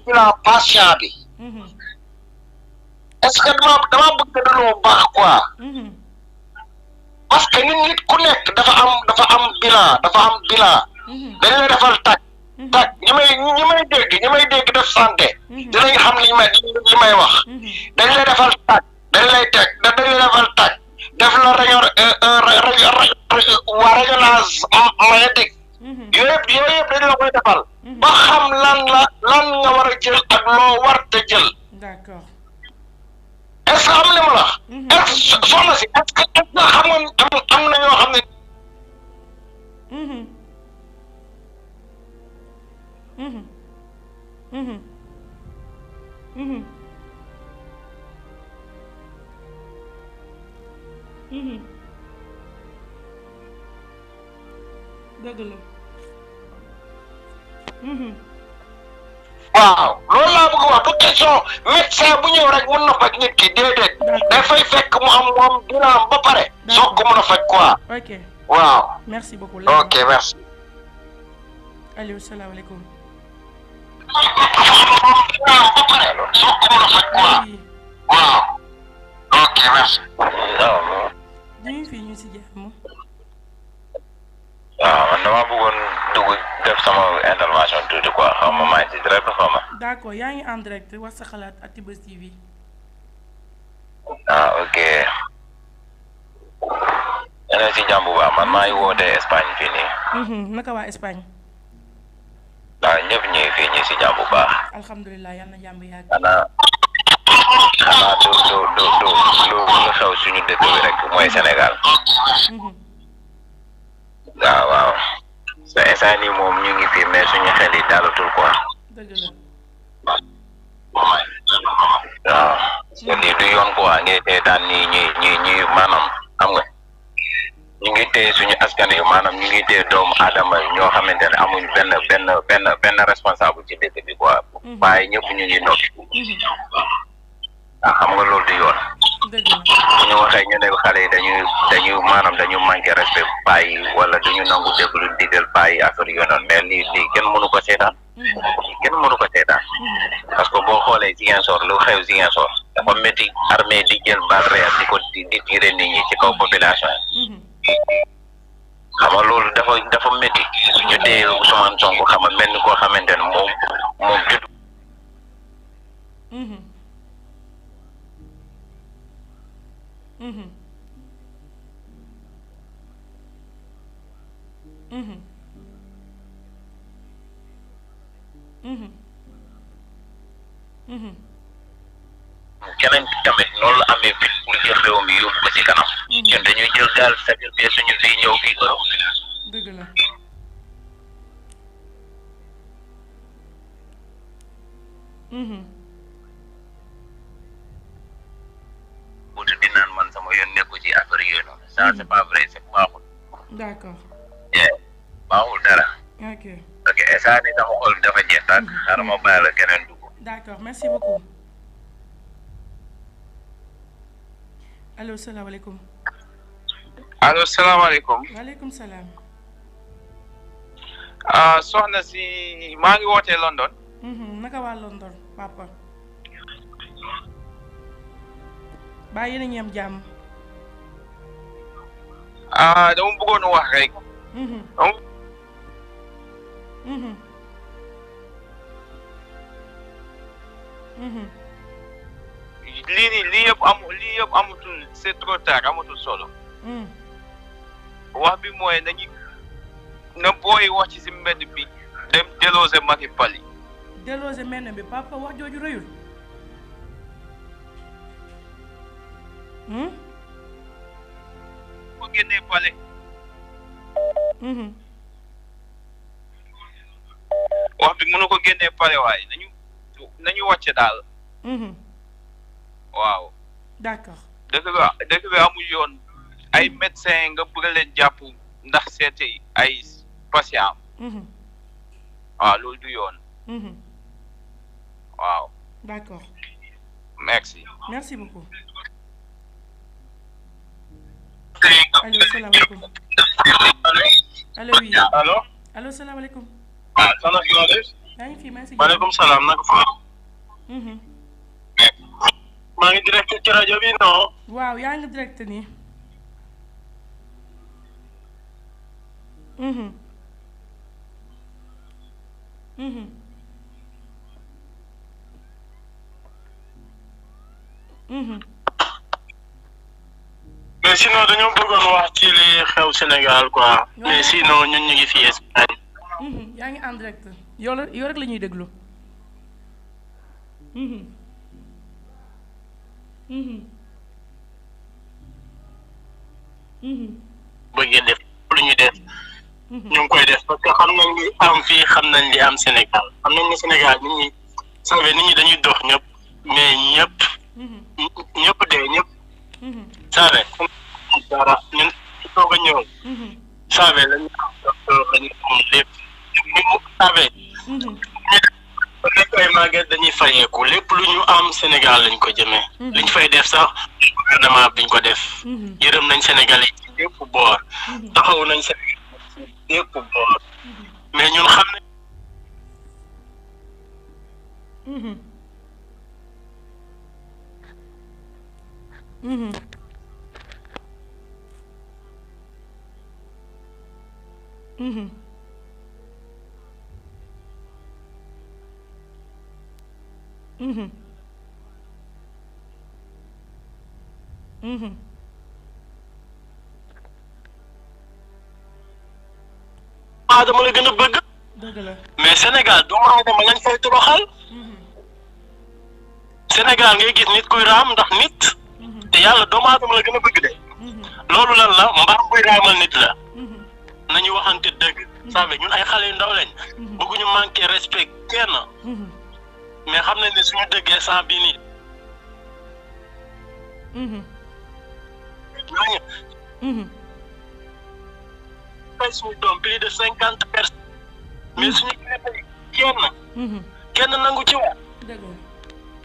bilan patient bi. est-ce que dama bëgg dañoo baax quoi. parce que nit ku nekk dafa am bilan dañ lay defal tag ñi may dégg def santé dinañ xam li may wax dañ lay defal tag dañ lay defal tag def la rayonnage magnétique yooyu yëpp dañ la koy defal ba xam lan nga war a jël ak loo war te jël. D'accord. est-ce que am li ma la. est-ce que soxna si est-ce que xam nga am na ñoo xam ne. dëgg la. waaw loolu laa bëgg wax du question médecin bu ñëw rek mën na faj nit ki déedéet dafay fekk mu am moom bilan ba pare soog ko mën a faj quoi. ok waaw. merci beaucoup. ok merci. allo salaamaaleykum. ba pare soog ko mën a faj quoi. waaw. ok merci. ñu ngi fii ñu si jàmm. waaw man dama bëggoon dugg def sama intervention tuuti quoi xaw ma maa ngi ci direct xaw ma. d'accord yaa ngi en direct wax sa xalaat ak Tibes TV. ok. yéen si jàmm bu baax man maa ngi wootee Espagne fii nii. naka waa Espagne. waaw ñëpp ñu ngi fii ñu si jàmm bu baax. alhamdulilah yal na jàmm yàgg. xanaa lu xew suñu dëkk bi rek mooy Sénégal. waaw sa instant nii moom ñu ngi fi mais suñu xel yi daalatul quoi. dëgg la. waaw parce que lii du yoon quoi ngay tey daan ñuy maanaam xam nga ñu ngi téye suñu askan yi maanaam ñu ngi téye doomu aadama ñoo xamante ne amuñu benn responsable ci dëkk bi quoi. waaye ñëpp ñu ngi noppi. xam nga loolu du yoon. dëgg la. bu ñu waxee ñu ne xale yi dañuy maanaam dañu manqué respect paa yi wala duñu nangu déglu digal paa yi affaire yooyu noonu mais lii kenn mënu ko seetaan. kenn mënu ko seetaan. parce que boo xoolee Ziguinchor lu xew Ziguinchor dafa métti armée di jël balle réelle di tirer nit ñi ci kaw population yi. xam nga loolu dafa métti ñu dee Ousmane Sonko xam nga mel ni koo xamante ne moom judd. keneen tamit noonu la amee fit pour jël réew mi yóbbu ko ci kanam. ñun dañuy jël gaal sacrifier suñu vie ñëw fii Europe. dëgg la. buuti di naan man sama yoon nekku ci affaire yooyu noonu ça c'est pas vrai c'est baaxul. d'accord. baaxul dara. ok. ok instant ni sama xol dafa jeex tàkk xaaral ma bàyyi la keneen dugg. d'accord merci beaucoup. allo salaamaaleykum. allo salaamaaleykum. waaleykum salaam. soxna si maa ngi wootee London. naka waa London papa. baa yéen a ngi am jàmm. dama bëggoon wax rek. lii yëpp amatul c'est trop tard amatul solo. wax bi mooy nañu na booy wax ci si mbedd bi dem déloger Macky Pali. déloger mel bi papa wax jooju rëyul. ko génnee Pale. wax bi mënu ko génnee Pale waaye nañu wàcce daal. waaw. d'accord. dëkk bi amul yoon ay médecin nga bëgg leen jàpp ndax seeti ay patient. waaw loolu du yoon. waaw. d'accord. merci. merci beaucoup. allo salaamaaleykum. allo oui. allo. allo salaamaaleykum. ah soxna si noo def. maa ngi fi maa ngi si. maaleykum salaam naka fa. maa ngi direct ci rajo bi non. waaw yaa ngi direct nii. mais sinon dañoo bëggoon wax ci li xew Sénégal quoi. mais sinon ñun ñu ngi fi Espagne. yaa ngi en direct yow rek la ñuy déglu. bëggee def lu ñu def. ñu ngi koy def parce que xam nañ li am fii xam nañ li am Sénégal xam nañ ne Sénégal nit ñi savez nit ñi dañuy dox ñëpp mais ñëpp dee ñëpp. savez dara ñun soog a ñëw. savez lañu am docteur lañu am lépp ñu savez. bu nekk ay màgget dañuy fayeeku lépp lu ñu am Sénégal lañ ko jëmee. liñ fay def sax gouvernement biñ ko def. yërëm nañ Sénégal yi ci lépp boor. taxaw nañ Sénégal ci lépp boor. mais ñun xam nañ. Adama la gën a bëgg. dëgg la. mais Sénégal doomu aadama lañ fay toroxal. Sénégal ngay gis nit kuy raam ndax nit. te yàlla doomu aadama la gën a bëgg de. loolu lan la mbaam buy raamal nit la. nañu waxante dëgg. savez ñun ay xale yu ndaw lañ. bëgguñu manqué respect kenn. mais xam nañ ne suñu dëggee saa bii nii. ñooñu. fay suñu doom plus de 50 personnes. mais suñu kenn nangu ci wax.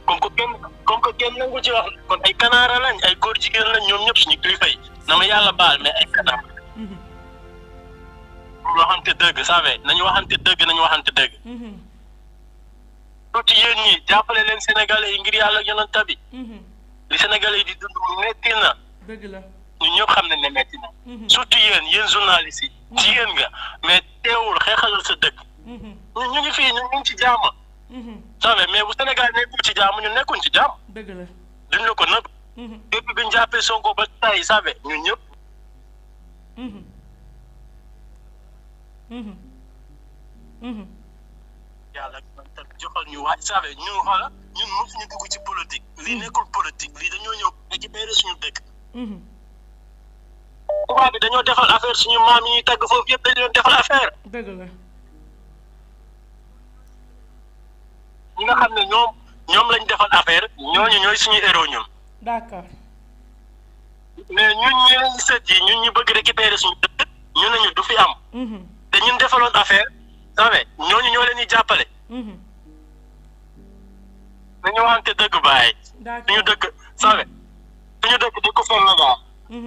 comme que kenn nangu ci wax kon ay kanaara lañ ay góor jigéen lañ ñoom ñëpp suñu kilifa yi na ma yàlla baal mais ay kanaara. waxante dëgg savez nañu waxante dëgg. tuuti yéen ñi jàppale leen Sénégalais yi ngir yàlla ak yonent bi. li Sénégalais yi di dund metti na. dëgg la. ñun ñëpp xam nañ ne metti na. surtout yéen journalistes yi. jigéen nga mais teewul xeexalal sa dëkk. ñu ngi fii ñu ngi ci jàmm. savez mais bu Sénégal nekkul ci jàmm ñu nekkuñ ci jàmm. dëgg la. duñ la ko nëbb. depuis bi ñu jàppee Sonko ba tey savez ñun ñëpp. yàlla tam joxal ñu waaj savez ñun xoola ñun mosuñu dugg ci politique. lii nekkul politique lii dañoo ñëw récupérer suñu dëkk. tubaab bi dañoo defal affaire suñu maam yi ñuy tagg foofu yëpp dañu leen defal affaire. dëgg la. ñi nga xam ne ñoom lañ defal affaire ñooñu ñooy suñu héros ñun. d'accord. mais ñun ñeneen sët yi ñun ñu bëgg récupérer suñu dëkk ñu ne ñu du fi am. te ñun defaloon affaire savez ñooñu ñoo leen di jàppale. nañu waxante dëgg bàyyi. suñu dëkk savez suñu dëkk di ko fenn daal.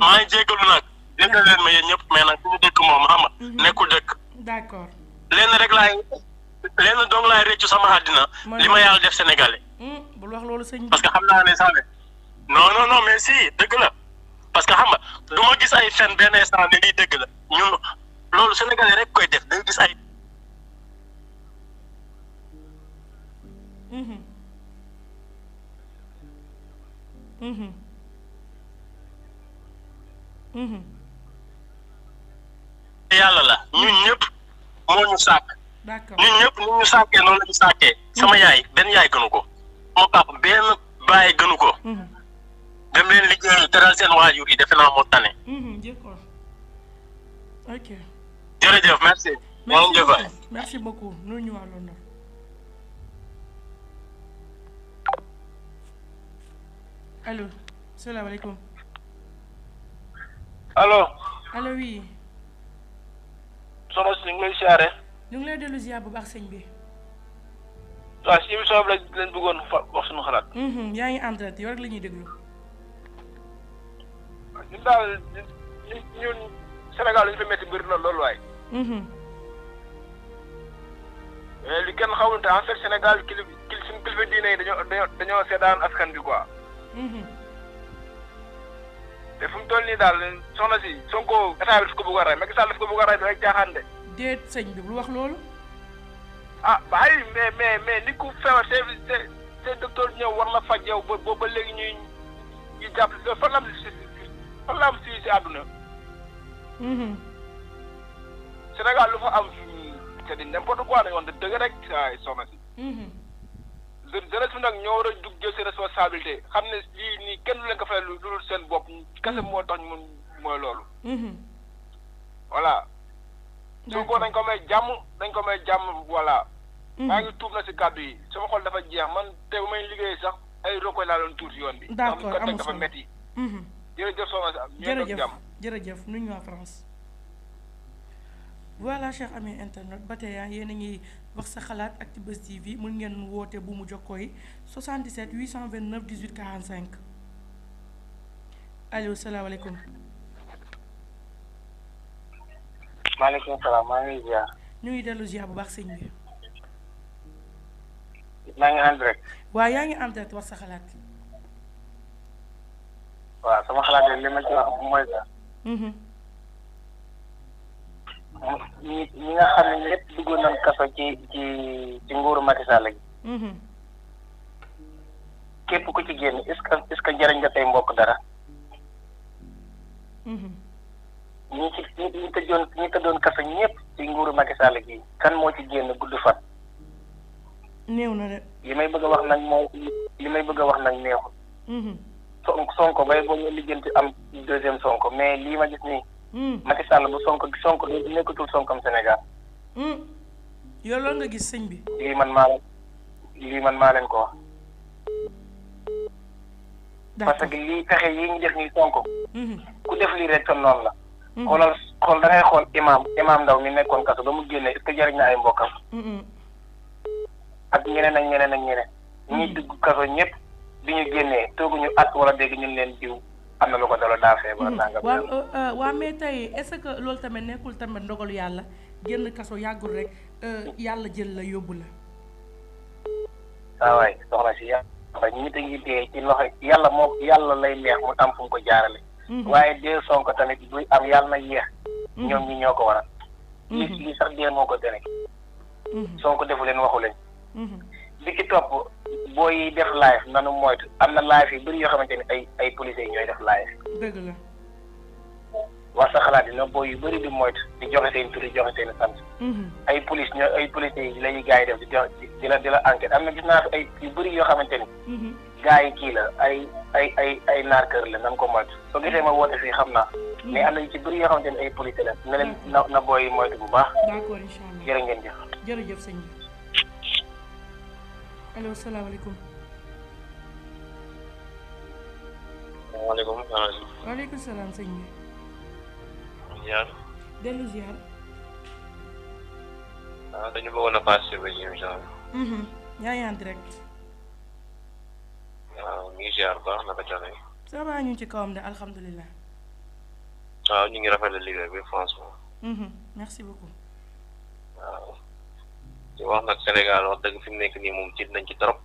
maa ngi jéggalu nag jéggal leen ma yéen ñëpp mais nag suñu dëkk moom xam nga nekkul dëkk. d'accord. lenn dong laay réccu sama àddina li ma yàlla def sénégalais. bul wax loolu sëñ bi. parce que xam naa ne savez non mais si dëgg la parce que xam nga du ma gis ay fen benn instant ne lii dëgg la ñun loolu sénégalais rek koy def day gis ay. yàlla la ñun ñëpp moo ñu sàkk d'accord ñun ñëpp ni ñu sàkkee noonu la ñu sàkkee sama yaay benn yaay gënu ko sama papa benn baay gënu ko dem leen liggéey teral seen waajur yi defe naa moo tane d'accord ok jërëjëf merci merci beaucoup nu ñu waa London allo salaamaaleykum allo oui soxna si ñu ngi lay siyaare ñu ngi lay dellu ziar bu baax sëñ bi waaw si émission bi lañ bëggoon wax suñu xalaat yaa ngi en direct yow rek la ñuy déglu ñun daal ñun Sénégal lañu fa métti bëri na loolu waay li kenn xamul te en fait Sénégal suñu kilifa diine yi dañoo seetaan askan bi quoi te fu mu toll nii daal soxna si Sonko état bi daf ko bëgg a rey Macky Sall daf ko bëgg a rey dafay jaaxaan de déet sëñ bi bul wax loolu ah bàyyi mais ni ku feebar c'est docteur ñëw war la faj yow ba léegi ñuy jàpp fan la am si àdduna Sénégal lu fa am c'est di n'importe quoi dañu woon dëgg rek ay soxna si jeunesse bi nag ñoo war a jug jël seen responsabilité xam ne lii nii kenn du leen ko fay lu dul seen bopp kese moo tax ñu mun mooy loolu voilà Sonko dañ ko may jàmm voilà maa ngi tuub na si kàddu yi sama xol dafa jeex man te bu may liggéey sax ay rokoy laa doon tuur si yoon bi d'accord ko teg dafa métti jërëjëf soxna si jërëjëf nu ñu waa France voilà cher ami internet ba tey yéen a ngi wax sa xalaat Actubuzz TV mun ngeen woote bu mu jokkoo yi 77 829 18 45 allo salaamaaleykum. maaleykum salaam maa ngi ziar. ñu ngi dellu ziar bu baax sëñ bi. maa ngi en direct. waaw yaa ngi en direct wax sa xalaat. waaw sama xalaat li ma ci wax mooy que. ñi nga xam ne ñëpp duggoon nañ kaso ci nguuru Macky Sall gi. képp ku ci génn est-ce que jëriñ nga tey mbokk dara. ñi tëddoon kaso ñëpp ci nguuru Macky Sall gi kan moo ci génn gudd fan. néew na de. li may bëgg a wax nag neexul. Sonko bay boo ñu lijjanti am deuxième Sonko mais lii ma gis nii. Macky Sall bu Sonko nekkatul Sonkom Sénégal. yow loolu nga gis sëñ bi. lii man maa leen ko wax. parce que lii pexe yi ñu def nii Sonko. ku def lii rek tam noonu la. xool da ngay xool imam Ndaw mi nekkoon kaso ba mu génne est-ce que jariñ na ay mbokkam. ak ñeneen. ñi dugg kaso ñëpp bi ñu génnee tooguñu at wala dégg ñun leen diw am na lu ko dala daa feebar nangam. waaw mais tey est-ce que loolu tamit nekkul tamit ndogalu yàlla génn kaso yàggul rek yàlla jël la yóbbu la. waaw waay soxna si yàlla nit a ngi dee ci loxo yàlla lay neex mu am fu mu ko jaarale. waaye dee Sonko tamit buy am yàlla na yéex. ñoom ñi ñoo ko waral. lii sax dee moo ko tere. Sonko defu leen waxu leen. bi ci topp booy def live nanu moytu am na live yu bëri yoo xamante ni ay policiers ñooy def live. dëgg la. wax sa xalaat dina booy yu bëri di moytu di joxe seen tur di joxe seen sant. ay policiers yi lañuy gars yi def di la enquête am na gis naa fi ay yu bëri yoo xamante ni. gars yi kii la ay naar kër la nan ko moytu soo gisee ma woote fii xam naa. mais am na yu ci bëri yoo xamante ni ay policiers la ne leen na booy moytu bu baax. d'accord incha allah jërë ngeen jëf. jërëjëf sëñ bi. allo salaamaaleykum. waaleykum salaam. waaleykum salaam sëñ bi. ziar. dellu ziar. waaw dañu bëggoon a participer ci émission bi. yaa ngi en direct. waaw ñu ngi ziar bu baax naka coono yi. ça va ñu ngi ci kawam de alhamdulilah. waaw ñu ngi rafetlu liggéey bi franchement. merci beaucoup. waaw. di wax nag Sénégal wax dëgg fi mu nekk nii moom tiit nañ ci trop.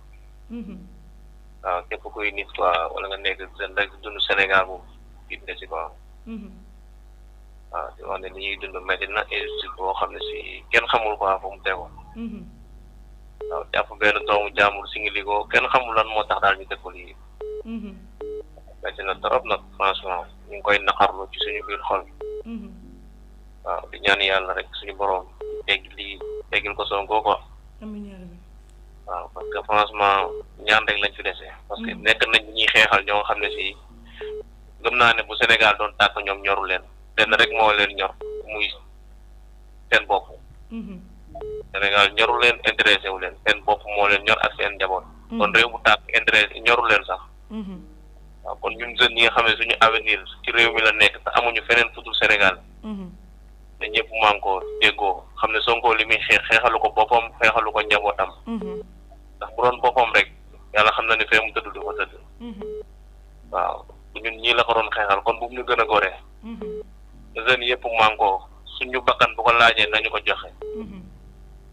waaw képp kuy nit quoi wala nga nekk rek dund Sénégal moom tiit nga si quoi. waaw di wax ne li ñuy dund métti na injustice boo xam ne si kenn xamul quoi fu mu tegoo. waaw jàpp benn doomu jaamul singili ko kenn xamul lan moo tax daal ñu def ko lii. métti na trop nag franchement ñu ngi koy naqarlu ci suñu biir xol. waaw di ñaan yàlla rek suñu borom teggil ko Sonko quoi. amiin yaa rabbi. waaw parce que franchement ñaan rek lañ fi dese. parce que nekk nañ ñuy xeexal ñoo xam ne si gëm naa ne bu Sénégal doon tàkk ñoom ñoru leen lenn rek moo leen ñor muy seen bopp. Sénégal ñoru leen intéressé wu leen seen bopp moo leen ñor ak seen njaboot. kon réew bu tàkk intéressé ñoru leen sax. waaw kon ñun jeunes yi nga xam ne suñu avenir ci réew mi la nekk te amuñu feneen futul Sénégal. ne ñëpp mànkoo déggoo xam ne Sonko li muy xeexalu ko boppam xeexalu ko njabootam. ndax bu doon boppam rek yàlla xam na ne fee mu tëdd du fa tëdd. waaw ñun ñii la ko doon xeexal kon bu mu ñu gën a gore. jeunes yëpp mànkoo suñu bakkan bu ko laajee nañu ko joxe.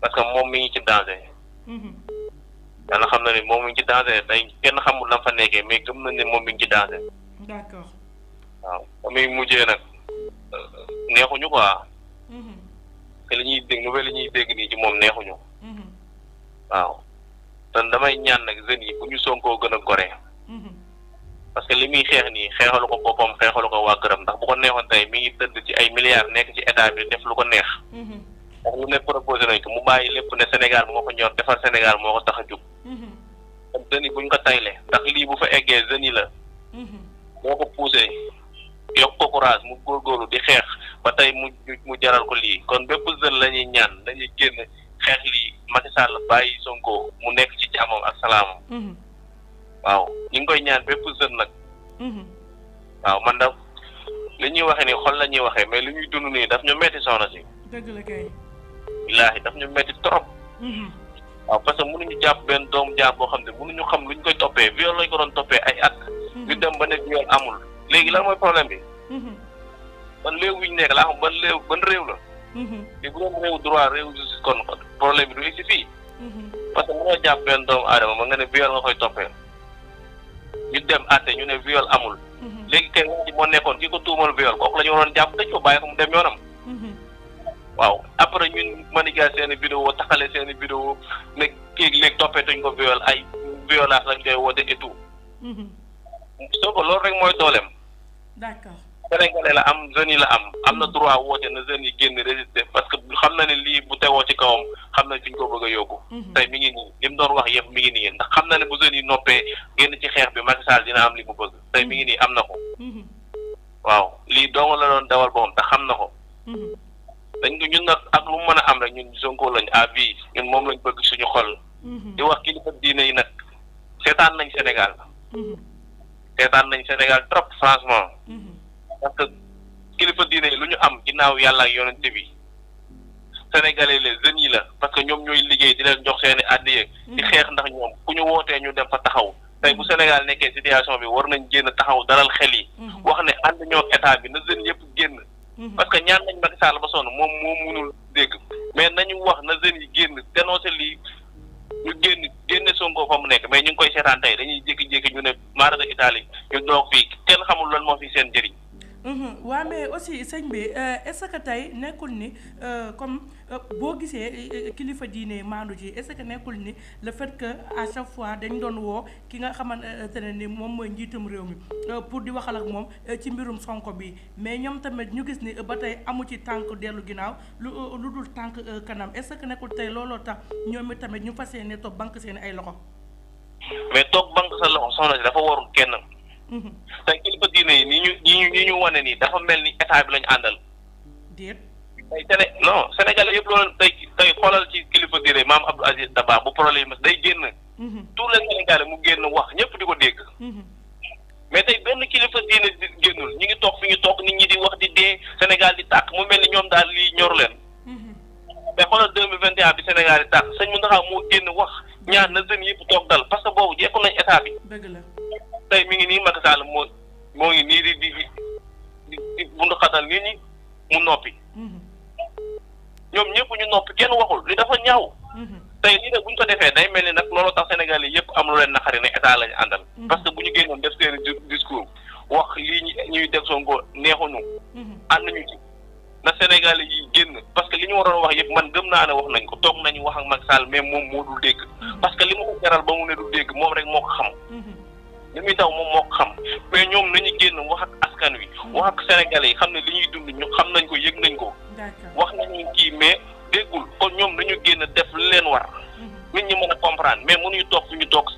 parce que moom mi ngi ci danger. yàlla xam na ni moom mi ngi ci danger tey kenn xamul lan fa nekkee mais gëm nañ ne moom mi ngi ci danger. d'accord. waaw ba muy mujjee nag neexuñu quoi. te li ñuy dégg nouvelle li ñuy dégg nii ci moom neexuñu. waaw te damay ñaan nag jeunes yi bu ñu Sonkoo gën a gore. parce que li muy xeex nii xeexalu ko boppam xeexalu ko waa këram ndax bu ko neexoon tey mi ngi tëdd ci ay milliards nekk ci état bi def lu ko neex. ndax lu ne proposé nañ ko mu bàyyi lépp ne Sénégal moo ko ñor defar Sénégal moo ko tax a jóg. kon jeunes yi buñ ko tayle ndax lii bu fa eggee jeunes yi la. moo ko poussé yokk ko courage mu góorgóorlu di xeex ba tey mu jaral ko lii kon bépp jeune la ñuy ñaan dañuy génn xeex lii Macky Sall bàyyi Sonko mu nekk ci jàmmam ak salaamam. waaw ñu ngi koy ñaan bépp jeune nag. waaw man da li ñuy waxee nii xol la ñuy waxee mais li ñuy dund nii daf ñu metti soxna si. dëgg la kay. billaahi daf ñu metti trop. waaw parce que mënuñu jàpp benn doomu jaar boo xam ne mënuñu xam luñ koy toppee viol lañ ko doon toppee ay at. ñu dem ba ne viol amul léegi lan mooy problème bi. ban réew wi ñu nekk laa xam ban réew la. li bu doon réew droit réew justice kon problème bi du egsi fii. parce que mënoo jàpp benn doomu aadama ma nga ne viol nga koy toppee. ñu dem àtte ñu ne viol amul. léegi kay wax ji moo nekkoon ki ko tuumal viol kooku la ñu waroon jàpp tëj ko bàyyi ko mu dem yoonam. waaw après ñun manigaat seen i vidéo taxale seen i vidéo ne kii léegi toppeetuñ ko viol ay violence lañ koy woote et tout. soo ko loolu rek mooy dooleem. d'accord. Sénégalais la am jeunes yi la am na droit woote na jeunes yi génn résister parce que xam na ne lii bu tegoo ci kawam xam nañ fi ñu ko bëgg a yóbbu. tey mi ngi nii li mu doon wax yëpp mi ngi nii ndax xam na ne bu jeunes yi noppee génn ci xeex bi Macky Sall dina am li mu bëgg tey mi ngi nii am na ko. waaw lii dong la doon dawal boppam te xam na ko. dañ ko ñun nag ak lu mu mën a am rek ñun Sonko lañ à vie ñun moom lañ bëgg suñu xol. di wax kilifa diine yi nag seetaan nañ Sénégal. seetaan nañ Sénégal trop franchement. parce que kilifa diine yi lu ñu am ginnaaw yàlla ak yonente bi sénégalais les jeunes yi la parce que ñoom ñooy liggéey di leen jox seeni addiye di xeex ndax ñoom ku ñu wootee ñu dem fa taxaw tey bu Sénégal nekkee situation bi war nañ génn taxaw dalal xel yi wax ne ànd ñoo état bi na jeunes yëpp génn parce que ñaan nañ Macky Sall ba sonn moom mënul dégg mais nañu wax na jeunes yi génn dénoncé lii ñu génne Sonko fa mu nekk mais ñu ngi koy seetaan tey dañuy jékki-jékki ñu ne maara de Italie ñu doog fii kenn xamul lan moo fi seen njëriñ. waaw mais aussi sëñ bi est-ce que tey nekkul ni comme boo gisee kilifa diine maandu ji est-ce que nekkul ni le fait que à chaque fois dañ doon woo ki nga xamante ne ni moom mooy njiitum réew mi pour di waxal ak moom ci mbirum Sonko bi mais ñoom tamit ñu gis ni ba tey amu ci tànk dellu ginnaaw lu dul tànk kanam est-ce que nekkul tey looloo tax ñoom it tamit ñu fas yéene toog banque seen ay loxo. mais toog banque sa loxo soxna si dafa warul kenn. tey kilifa diine yi ni ñu wane nii dafa mel ni état bi lañu àndal. déet. tey Sénégal yëpp loolu tey xoolal ci kilifa diine maam Abdou Aziz Dabakh bu problème day génn. tous les Sénégalais mu génn wax ñëpp di ko dégg. mais tey benn kilifa diine génnul ñu ngi toog fi ñu toog nit ñi di wax di dee Sénégal di tàkk mu mel ni ñoom daal lii ñor leen. mais xoolal 2021 bi Sénégal di tàkk sëñ Mountakha moo génn wax ñaar na jeunes yëpp toog dal parce que boobu jekku nañ état bi. dëgg la. tey mi ngi nii Macky Sall moo ngi nii di bundu xatal nit ñi mu noppi. ñoom ñëpp ñu noppi kenn waxul li dafa ñaaw. tey lii nag bu ñu ko defee day mel ni nag loolu tax Sénégal yi yëpp am lu leen naqari ne état lañu àndal. parce que bu ñu génnoon def seen discours wax lii ñuy def Sonko neexuñu. ànd ñu ci na Sénégal yi génn parce que li ñu waroon wax yëpp man gëm naa ne wax nañ ko toog nañu wax ak Macky Sall mais moom moo dul dégg. parce que li ma ko jaral ba mu ne du dégg moom rek moo ko xam. li muy daw moom moo ko xam mais ñoom nañu génn wax ak askan wi wax ak Sénégalais yi xam ne li ñuy dund ñu xam nañ ko yëg nañ ko wax nañu kii mais déggul kon ñoom dañu génn def lu leen war nit ñi mën a comprendre mais mënuñu toog fu ñu toog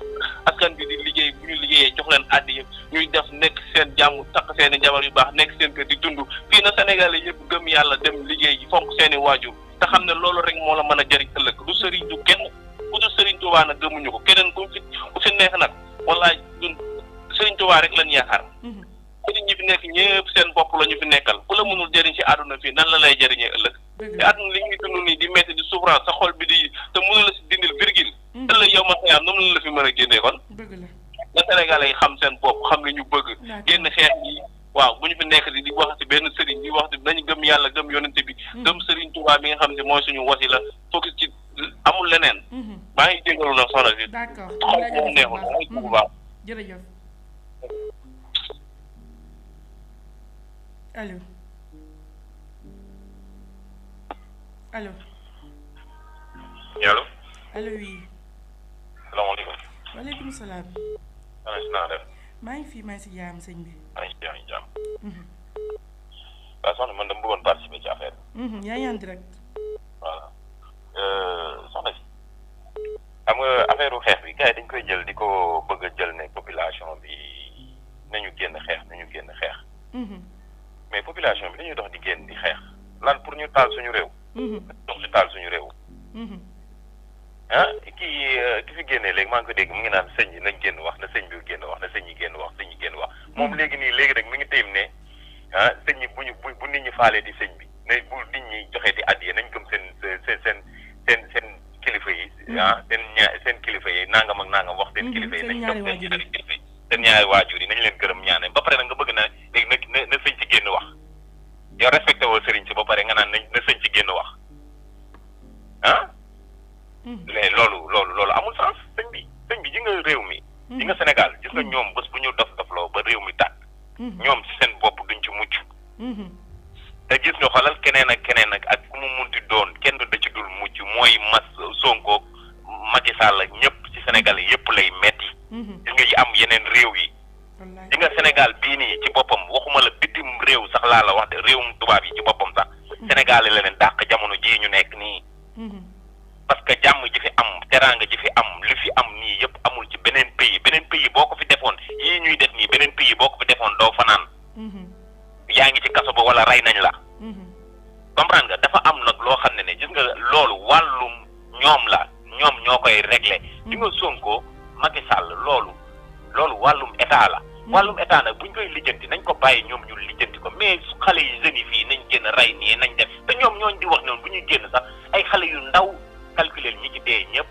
askan bi di liggéey bu ñu liggéeyee jox leen àddi yëpp ñuy def nekk seen jàmm takk seen i jabar yu baax nekk seen kër di dund fii na Sénégal yëpp gëm yàlla dem liggéey ji fonk seen i waajur te xam ne loolu rek moo la mën a jëriñ ëllëg du sëriñ du kenn ku du sëriñ Tuubaa nag gëmuñu ko keneen ku fi neex nag wallaay ñun sëriñ Tuubaa rek lañ yaakaar sëriñ ñi fi nekk ñëpp seen bopp la ñu fi nekkal ku la mënul jëriñ ci àdduna fii nan la lay jëriñee ëllëg te àdduna li ñuy dund nii di métti di souffrance sa xol bi di te mënu la si dindil virgule ëllëg yow ma xëyaam noonu la fi mën a génnee kon na Sénégalais yi xam seen bopp xam li ñu bëgg génn xeex yi waaw bu ñu fi nekk di wax ci benn sëriñ di wax nañu gëm yàlla gëm yonente bi gëm sëriñ Tuubaa bi nga xam ne mooy suñu wasila focus ci amul leneen maa ngi jégalu nag soxna si xol moom neexul maa ngi bu baax jërëjëf allo allo allo allo oui salaamaaleykum waaleykum salaam maa ngi fii maa ngi si jaam sëñ bi maa ngi si jaam waaw soxna man dama bëggoon participer ci affaire bi yaa ngi en direct voilà soxna si xam nga affaire u xeex bi gars yi dañ koy jël di ko bëgg a jël ne population bi nañu génn xeex mais population bi dañuy dox di génn di xeex lan pour ñu taal suñu réew dox di taal suñu réew ki fi génnee léegi maa ngi ko dégg mu ngi naan sëñ yi nañ génn wax na sëñ bi génn wax na sëñ yi génn wax moom léegi rek mi ngi téyim ne sëñ yi bu nit ñi faalee di sëñ bi ne bu nit ñi joxee di addiye nañ gëm seen kilifa yi seen kilifa yi nangam ak nangam wax seen kilifa yi nañ gëm seen ñaari waajur yi nañ leen gërëm ñaane ba pare nag nga bëgg na léegi na sëñ ci génn wax yow respecté woo sëriñ si ba pare nga naan na sëñ ci génn wax mais loolu amul sens sëñ bi ji nga réew mi ji nga Sénégal gis nga ñoom bés bu ñu dofloo ba réew mi tàkk ñoom ci seen bopp duñ ci mucc te gis nga xoolal keneen ak ku mu munti doon kenn da ci dul mucc mooy Sonko Macky Sall ñëpp ci Sénégal yëpp lay metti gis nga yi am yeneen réew yi ji nga Sénégal bii nii ci boppam waxuma la bitim réew sax laa la wax de réewum tubaab yi ci boppam sax Sénégal la leen dàq jamono jii ñu nekk nii parce que jàmm ji fi am teraanga ji fi am li fi am nii yëpp amul ci beneen pays boo ko fi defoon yii ñuy def nii beneen pays boo ko fi defoon doo fanaan yaa ngi ci kaso ba wala rey nañ la comprendre nga dafa am nag loo xam ne gis nga loolu wàllum ñoom ñoo koy réglé di nga Sonko Macky Sall loolu wàllum état la wàllum état nag buñ koy lijjanti nañ ko bàyyi ñoom ñu lijjanti ko mais xale yi jeunes yi fii nañ génn rey nii nañ def te ñoom ñooñ di wax noonu bu ñuy génn sax ay xale yu ndaw calculer ñi ci dee ñëpp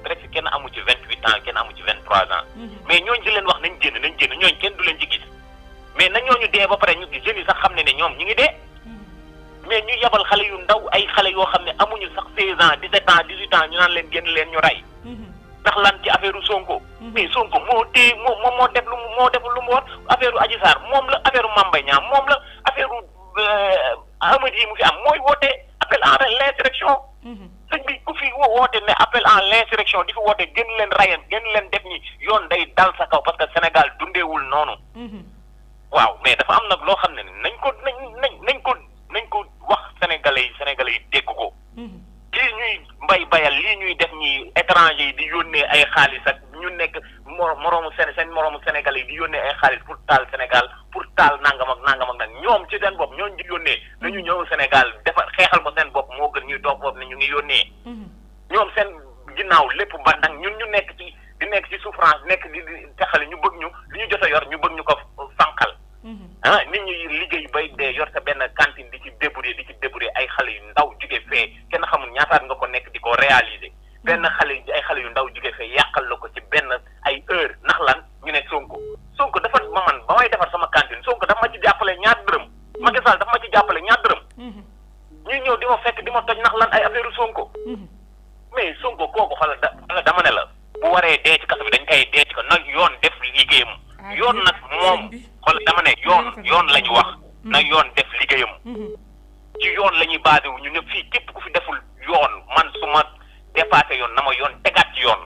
presque kenn amu ci 28 ans kenn amu ci 23 ans mais ñooñ di leen wax nañ génn ñooñ kenn du leen ci gis mais na ñooñu dee ba pare ñu jeunes yi sax xam ne ñoom ñi ngi dee mais ñu yebal xale yu ndaw ay xale yoo xam ne amuñu sax 16 ans 17 ans 18 ans ñu naan leen génn leen ñu rey ndax lan ci affaire Sonko mais Sonko moo def lu mu war affaire Adji Sarr moom la affaire Mame Mbaye Niang moom la affaire Amady yi mu fi am mooy woote appel à l'insurrection sëñ bi ku fi woote ne appel à l'insurrection di fi woote gën leen rayan gën leen def ñi yoon day dal sa kaw parce que Sénégal dundeewul noonu waaw mais dafa am nag loo xam ne nañ ko wax sénégalais yi dégg ko lii ñuy bayal lii ñuy def ñi étranger yi di yónnee ay xaalis ak ñu nekk moroomu sénégalais yi di yónnee ay xaalis pour taal Sénégal pour taal nangam ak nag ñoom ci seen bopp ñooñu di yónnee nañu ñëw Sénégal defar xeexal ko seen bopp moo gën ñuy toog bopp ne ñu ngi yónnee ñoom seen ginnaaw lépp ba nag ñun ñu nekk ci souffrance nekk di taxale ñu bëgg li ñu jot a yor ñu bëgg ñu ko fànqal nit ñi liggéey bay dee yor sa benn cantine di ci débrouiller ay xale yu ndaw jóge fee kenn xamul ñaataat nga ko nekk di ko réaliser benn ay xale yu ndaw jóge fee yàqal la ko ci benn ay heure ndax lan ñu ne Sonko dafa man ba may defar sama cantine Sonko dafa ma ci jàppale ñaar dërëm Macky Sall dafa ma ci jàppale ñaar dërëm ñuy ñëw di ma fekk di ma toj ndax lan ay affaire Sonko mais Sonko kooku xoolal dama ne la bu waree dee ci kaso bi dañ koy dee ci ko nag yoon def liggéeyam yoon nag moom xool dama ne yoon la ñu wax na yoon def liggéeyam ci yoon la ñuy basé wu ñu ne fii képp ku fi deful yoon man su ma dépassé yoon na ma yoon tegaat ci yoon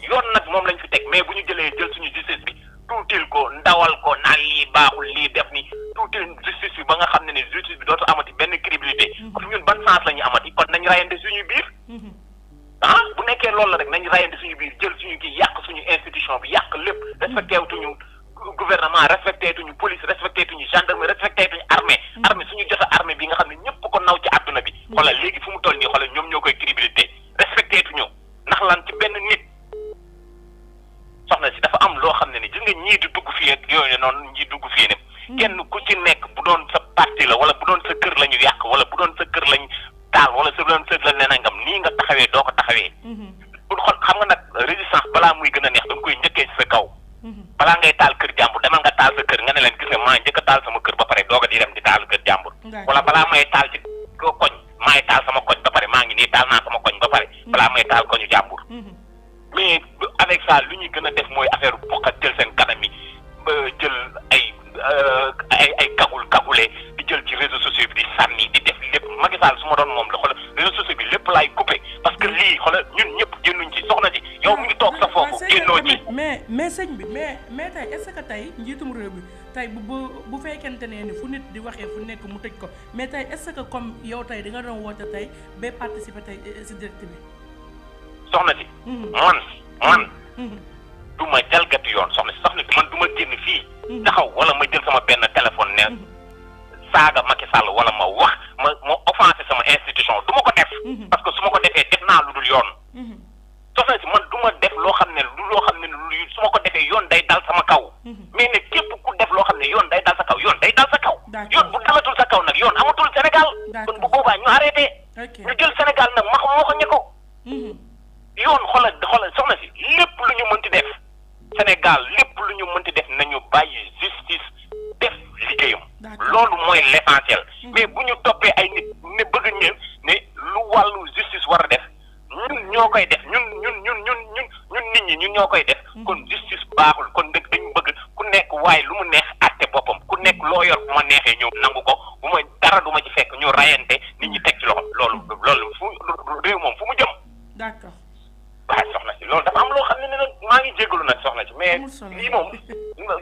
yoon nag moom lañ fi teg mais bu ñu jël suñu justice bi tuutil ko ndawal ko naan lii baaxul lii def ni tuutil justice bi fi ba nga xam ne justice bi dootu amati benn crédibilité kon ñun ban sens la ñu amati kon nañ rayante suñu biir bu nekkee loolu la rek nañ rayante suñu biir jël suñu kii yàq suñu institution bi yàq lépp respecté tuñu gouvernement respecté tuñu police respecté tuñu gendarmerie respecté tuñu armée suñu jota armée bi nga xam ne ñëpp ko naw ci àdduna bi xoolal léegi fu mu toll nii xoolal ñoom ñoo koy crédibilité respecté tuñu ndax lan ci benn nit soxna si dafa am loo xam ne ni gis nga ñii di dugg fii ak yooyu noonu ñii dugg fii ne kenn ku ci nekk bu doon sa parti la wala bu doon sa kër la ñu yàq wala bu doon sa kër lañ taal wala su doon sa la ne nangam nii nga taxawee doo ko taxawee bu xool xam nga nag résistance balaa muy gën a neex da nga koy njëkkee ci sa kaw balaa ngay taal kër jàmbur demal nga taal sa kër nga ne leen gis nga maa njëkk a taal sama kër ba pare dooga di dem di taal kër jàmbur wala balaa may taal ci koñ maay taal sama koñ ba pare maa ngi nii taal naa sama koñ ba pare balaa may taal koñu jàmbur mais avec ça lu ñuy gën a def mooy affaire bokkat jël seen kanam yi ba jël ay kagule di jël ci réseaux sociaux bi di sànni di def lépp Macky Sall su ma doon moom la xoolal réseaux sociaux bi lépp laay coupé parce que lii xoolal ñun ñëpp génnuñ ci soxna ji yow mu ngi toog sa foofu génnoo ci mais sëñ bi mais tey est-ce que tey njiitum réew bi tey bu fekkente ne ni fu nit di waxee fu nekk mu tëj ko mais tey est-ce que comme yow tey di nga doon woote tey ba participer tey si direct bi soxna si man du ma jalgati yoon soxna si man du ma génn fii taxaw wala ma jël sama benn téléphone ne saaga Macky Sall wala ma wax ma offensé sama institution du ma ko def parce que su ma ko defee def naa lu dul yoon soxna si man du ma def loo xam ne su ma ko defee yoon day dal sama kaw mais ne képp ku def loo xam ne yoon day dal sa kaw yoon day dal sa kaw yoon bu dalatul sa kaw nag yoon amatul Sénégal kon bu boobaa ñu arrêté ñu jël Sénégal nag ma moo ko ñe ko yoon xoolal soxna si lépp lu ñu mënti def Sénégal lépp lu ñu mënti def nañu bàyyi justice def liggéeyam loolu mooy l'essentiel mais bu ñu toppee ay nit ne bëgg ñëw ne lu wàllu justice war a def ñun ñoo koy def ñun nit ñi ñun ñoo koy def kon justice baaxul kon dëgg dañu bëgg ku nekk waaye lu mu neex àtte boppam ku nekk loo yor bu ma neexee ñëw nangu ko bu ma dara du ma ci fekk ñu rayante nit ñi teg ci loxo loolu fu réew moom fu mu jëm d'accord waaw soxna si loolu dafa am loo xam ne nag maa ngi jégalu nag soxna si mais lii moom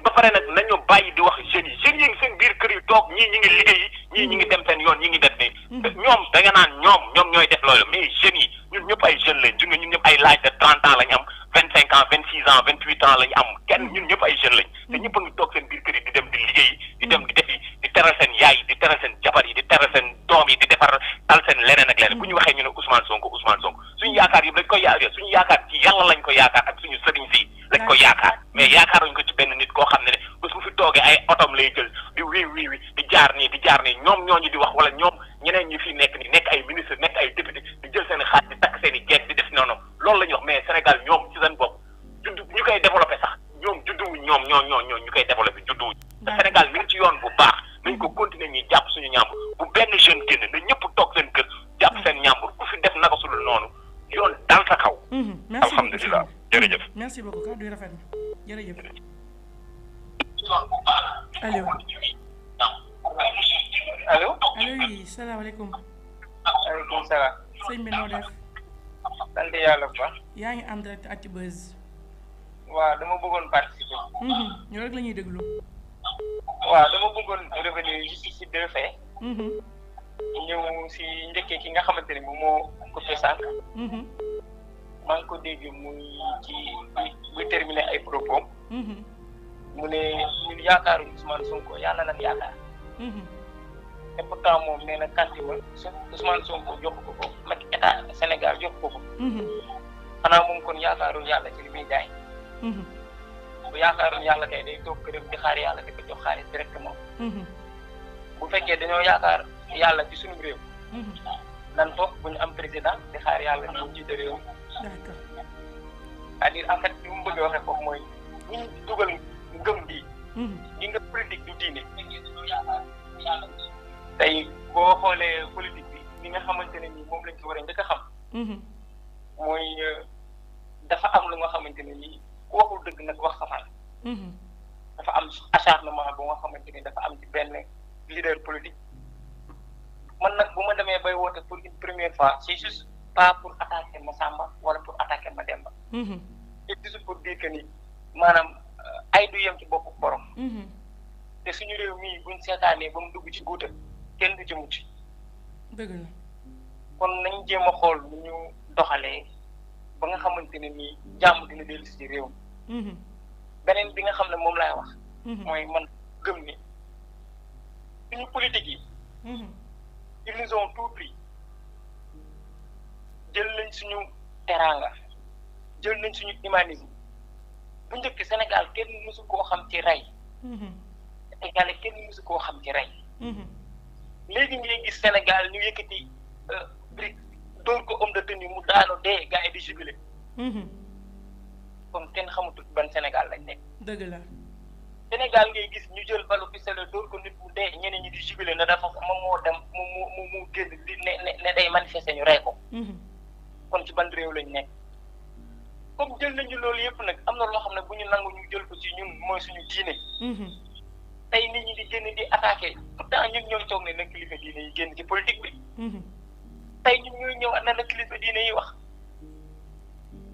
ba pare nag nañu bàyyi di wax jeunes yi ngi seen biir kër yi toog ñii ñi ngi liggéeyi ñii ñi ngi dem seen yoon ñi ngi def ni ñoom da nga naan ñoom ñooy def loolu mais jeunes yi ñun ñëpp ay jeunes lañ ñun ñëpp ay l'âge de 30 ans lañu am 25 ans 26 ans 28 ans lañu am kenn ñun ñëpp ay jeunes lañ te ñëpp a ngi toog seen biir kër yi di dem di liggéeyi di dem di defi di teral seen yaay yi di teral seen jabar yi di teral seen doom yi di defar tal seen leneen ak leneen bu ñu waxee ñu ne Ousmane Sonko suñu yaakaar yëpp lañ ko suñu yaakaar ci yàlla lañ ko yaakaar ak suñu sëriñ si lañ ko yaakaar mais yaakaaruñ ko ci benn nit koo xam ne bés bu fi toogee ay otom lay jël di wii di jaar nii ñoom ñooñu di wax wala ñoom ñeneen ñi fi nekk nekk ay ministre nekk ay député di jël seen xaaj di takk seen i jeeg di def noonu loolu la ñuy wax mais Sénégal ñoom ci seen bopp judd ñu koy développé sax ñoom judduwuñ ñoom ñu koy développé judduwuñ te Sénégal mi ngi ci yoon bu baax nañ ko continuer ñi jàpp suñu ñàmbur bu benn jeune génn na ñëpp toog seen kër jàpp seen ñàmbur ku fi def naka sulul noonu yoon dal sa kaw alhamdulilah jërëjëf merci beaucoup kàddu yi rafet na jërëjëf allo oui salaamaaleykum waaleykum salaam sëñ bi noo def sant yàlla bu baax yaa ngi en direct ak Buzz waaw dama bëggoon participer ñoo rek la ñuy déglu waaw dama bëggoon revenir juste si deux faits ñëw si njëkkee ki nga xamante ne moom moo coupé sànq maa ngi ko dégg muy ci buy terminer ay propos mu ne ñun yaakaaruñu Ousmane Sonko yàlla lan yaakaar te pourtant moom nee na kantiwal Ousmane Sonko jox ko ko Macky état Sénégal jox ko ko xanaa moom kon yaakaarul yàlla ci li muy jaay bu yaakaarul yàlla kay day toog këram di xaar yàlla di ko jox xaalis directement bu fekkee dañoo yaakaar yàlla ci suñu réew nan toog bu ñu am président di xaar yàlla ñu jiite réew c'est-à-dire en fait li mu bëgg a waxee foofu mooy ñu dugal ngëm bii gi nga politique du diine tey boo xoolee politique bi li nga xamante ne nii moom lañ ci war a njëkk a xam mooy dafa am lu nga xamante ne nii ku waxul dëgg nag wax safaan dafa am acharnement bu nga xamante ni dafa am ci benn leader politique man nag bu ma demee bay woote pour une première fois c'est juste pas pour attaquer ma Samba wala pour attaquer ma Demba c'est juste pour dire que ni maanaam ay du yem ci boppu borom te suñu réew mii buñ seetaanee ba mu dugg ci guuta kenn du ci mucc. dëgg la. kon nañ jéem a xool nu ñu doxalee ba nga xamante ne nii jàmm dina dellu si réew mi. beneen bi nga xam ne moom laay wax. mooy man gëm ni suñu politique yi. ils nous ont tout pris jël nañ suñu teraanga jël nañ suñu humanisme bu njëkk Sénégal kenn mësu koo xam ci rey. Sénégal kenn mësu koo xam ci rey. léegi ngay gis Sénégal ñu yëkkati brique dóor ko homme de tenue mu daanu dee gars yi di jubilé. kon kenn xamatul ban Sénégal lañ nekk. dëgg la. Sénégal ngay gis ñu jël balu pistolet dóor ko nit mu dee ñeneen ñi di jubilé na dafa moom moo dem mu génn di ne day manifester ñu rey ko. kon ci ban réew lañ nekk. comme jël nañu loolu yëpp nag am na loo xam ne bu ñu nangu ñu jël ko ci ñun mooy suñu diine. tey nit ñi di génn di attaqué pourtant ñun ñooy toog ne na kilifa diine yi génn ci politique bi. tey ñun ñooy ñëw na la kilifa diine yi wax.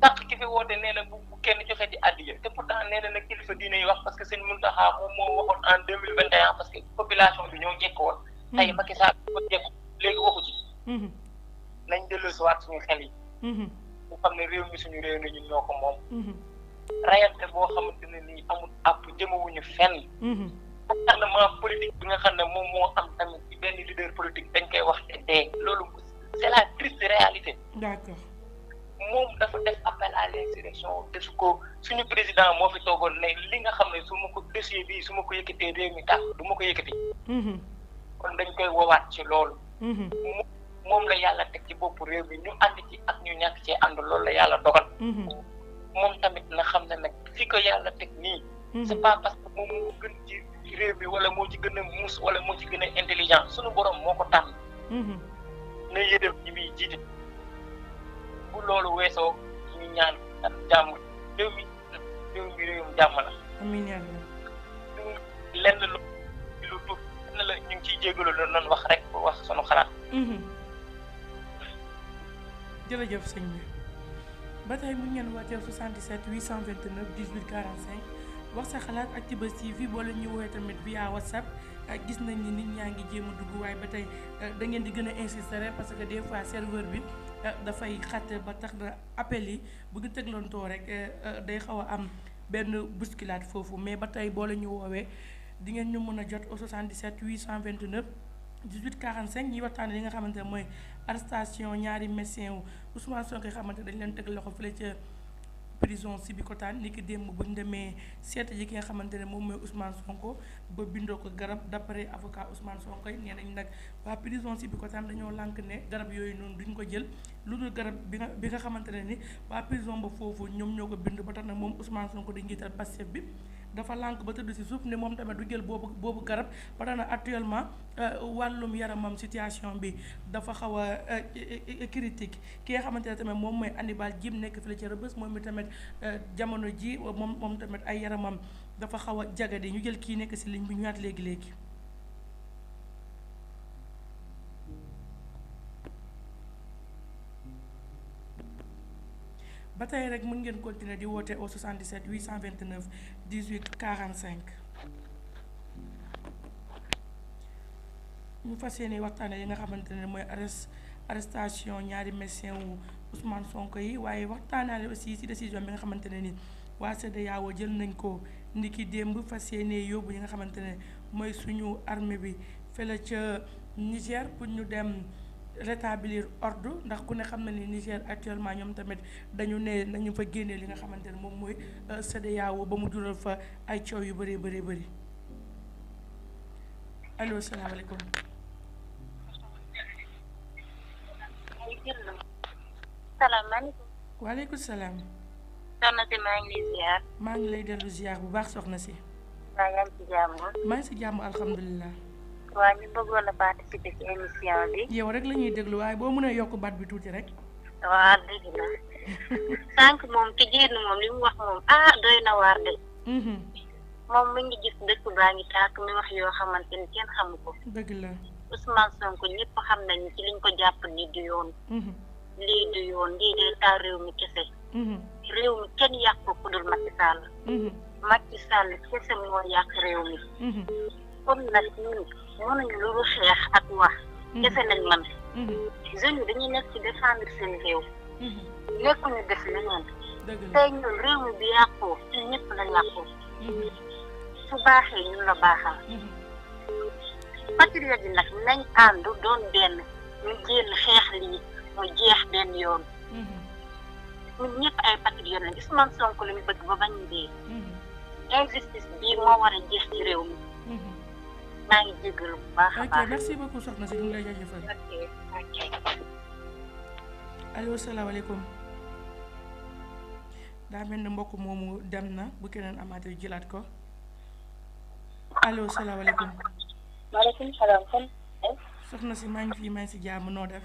sàq ki fi woote nee na bu kenn joxe di àddiya te pourtant nee na nag kilifa diine yi wax parce que seen Mountakha moom moo waxoon en 2021 parce que population bi ñoo jekk woon. tey Macky Sall ko jekk léegi waxu ci. nañ delloosiwaat suñu xel yi. bu xam ne réew mi suñu réew mi ñun ñoo ko moom. rayante boo xamante ne nii amul àpp jëmawuñu fenn. gouvernement politique bi nga xam ne moom moo am tamit ci benn leader politique dañ koy wax te dee loolu c'est la triste réalité. d'accord. moom dafa def appel à l'insurrection def ko suñu président moo fi toogoon ne li nga xam ne su ma ko dossier bii su ma ko yëkkatee réew mi tax du ma ko yëkkati. kon dañ koy woowaat ci loolu. moom la yàlla teg ci bopp réew mi ñu ànd ci ak ñu ñàkk cee ànd loolu la yàlla dogal. moom tamit na xam ne nag fi ko yàlla teg nii. c'est pas parce que moom moo gën ci réew mi wala moo ci gën a muus wala moo ci gën a intelligent suñu borom moo ko tànn. na yëdal ñi muy jiite. bu loolu weesoo ñu ñaan jàmm réew mi réewum jàmm la. amiin yaa rabbi. lenn lu tuut na la ñu ngi ciy jégalu la noonu wax rek pour wax sunu xalaat. jërëjëf sëñ bi ba tey mu ngeen wooteel 77 829 18 45 wax sa xalaat ak Actubuzz TV boo leen ñu woowee tamit via WhatsApp gis nañ ni nit ñaa ngi jéem a dugg waaye ba tey da ngeen di gën a insister parce que des fois serveur bi dafay xat ba tax na appel yi bu ñu tegloontoo rek day xaw a am benn bousculade foofu mais ba tey boo leen ñu woowee di ngeen ñu mën a jot au 77 829 18 45 ñuy waxtaane li nga xamante ne mooy arrestation ñaari médecin wu Ousmane Sonko xamante dañ leen teg loxo fële ca prison Sébikotane ni ki démb bu ñu demee seet ji ki nga xamante ne moom mooy Ousmane Sonko ba bindoo ko garab d'après avocat Ousmane Sonko yi nee nañ nag waa prison Sébikotane dañoo lànk ne garab yooyu noonu duñ ko jël lu dul garab bi nga xamante ne ni waa prison ba foofu ñoom ñoo ko bind ba tax nag moom Ousmane Sonko di njiital Pastef bi dafa lànk ba tëdd ci suuf ne moom tamit du jël boobu garab ba tax na actuellement wàllum yaramam situation bi dafa xaw a critique ki nga xamante ne tamit moom mooy Hannibal Djim nekk fële ci Rebeuss moom mi tamit jamono ji moom tamit ay yaramam dafa xaw a jagadi ñu jël kii nekk ci ligne bi ñu ñaat léegi ba tey rek mën ngeen continuer di woote au 77 829 18 45 ñu fas yéene waxtaane yi nga xamante ne mooy arrestation ñaari médecin wu Ousmane Sonko yi waaye waxtaanaale aussi ci décision bi nga xamante ne ni waa CEDEAO jël nañ ko ndiki démb fas yéene yóbbu yi nga xamante ne mooy suñu armée bi fële ca Niger pour ñu dem rétablir ordre ndax ku ne xam na ni Niger actuellement ñoom tamit dañu ne nañu fa génnee li nga xamante ne moom mooy CEDEAO ba mu jural fa ay coow yu bëree bëri allo salaamaaleykum. salaamaaleykum. waaleykum salaam. soxna si maa ngi lay ziar. maa ngi lay dellu ziar bu baax soxna si. maa ngi am ci jàmm. maa ngi si jàmm alhamdulilah. waa ñu bëggoon a participer ci émission bi. yow rek la ñuy déglu waaye boo mënee yokk baat bi tuuti rek. waaw dëgg la sànq moom ki génn moom li mu wax moom doy na waar de. moom mi ngi gis dëkk baa ngi tàkk mi wax yoo xamante ni kenn xamu ko. dëgg la. Ousmane Sonko ñëpp xam nañu ci liñ ko jàpp ni du yoon. lii du yoon lii day taal réew mi kese. réew mi kenn yàq ko ku dul Macky Sall. Macky Sall kese moo yàq réew mi. kon nag ñun mënuñu lu xeex ak wax. kese lañ mën. jeunes yi dañuy nekk ci défendre seen réew. nekkuñu def leneen. tey ñun réew mi bi yàqoo ñun ñëpp la yàqoo. su baaxee ñun la baaxal. patriote yi nag nañ ànd doon benn ñu génn xeex lii mu jeex benn yoon. ñun ñëpp ay patriote lañ Ousmane Sonko la ñu bëgg ba bañ ñu dee. injustice bii moo war a jeex ci réew mi. maa ngi jégalu bu baax a baax. ok merci beaucoup soxna si ñu ngi lay jaajëfal. ok. allo salaamaaleykum. daa mel ne mbokk moomu dem na bu keneen amaatee jëlaat ko allo salaamaaleykum. maaleykum salaam. soxna si maa ngi fii maa ngi si jàmm noo def.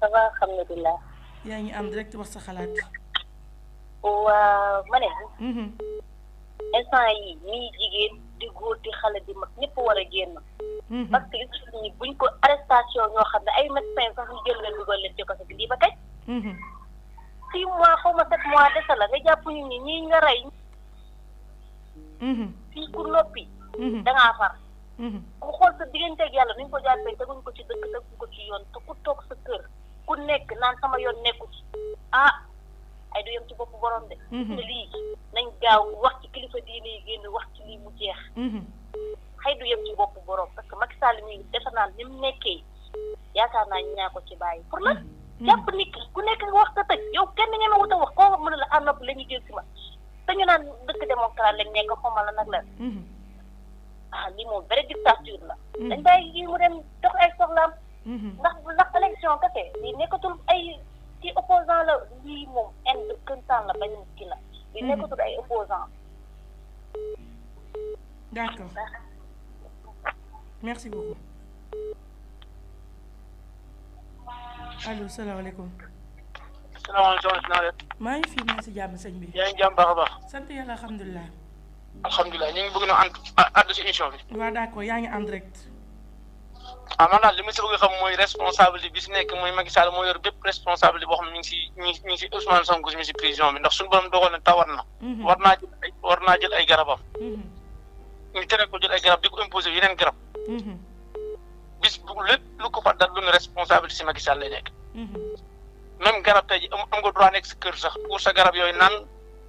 ça va alhamdulilah. yaa ngi am direct wax sa xalaat. waaw ma ne. instant yi nii jigéen di góor di xale di mag ñëpp war a génn. parce que gis nañu buñ ko arrestation ñoo xam ne ay médecins sax ñu jël leen dugal leen ci kaso bi lii ba tey. 6 mois xaw ma 7 mois dese la nga jàpp ñu ni ñii nga rey. fii ku noppi. da ngaa far. ku xool sa digganteeg yàlla nuñ ko jàppee teguñ ko ci dëkk teguñ ko ci yoon te ku toog sa kër ku nekk naan sama yoon nekku ci ay du yem ci boppu borom de. te lii nañ gaaw wax ci kilifa diine yi génn wax ci lii mu jeex. xëy du yem ci boppu borom parce que Macky Sall mi defe naa ni mu nekkee yaakaar naa ñu ñaa ko ci bàyyi pour la. jàpp nit ki ku nekk nga wax sa tëj yow kenn ñeme wut a wax koo mën a la ànd la ñuy jël si ma te ñu naan dëkk démocrate lañ nekk xamal la nag la. lii moom vrai dictature la. dañ bàyyi yi mu dem dox ay soxlaam. ndax élection kese lii nekkatul ay ci opposant la lii moom inde këntaan la bañ ki la. lii nekkatul ay opposant. d'accord merci beaucoup. allo salaamaaleykum. salaamaaleykum. maa ngi fii maa ngi si jàmm sëñ bi. yaa ngi jàmm baax a baax. sant yàlla alhamdulilah. alhamdulilah ñu ngi bëgg na ànd si émission bi. waaw d'accord yaa ngi en direct. man daal li ma si bëgg a xam mooy responsabilité bi si nekk mooy Macky Sall moo yor bépp responsabilité boo xam ne ñu ngi si Ousmane Sonko mi si prison bi ndax suñu borom dogal na tawar na. war naa jël ay garabam. ñu tere ko jël ay garab di ko imposer yeneen garab. bis bu lépp lu ko fa dal lu ne responsabilité si Macky Sall lay nekk. même garab tey ji am nga droit nekk si kër sax pour sa garab yooyu naan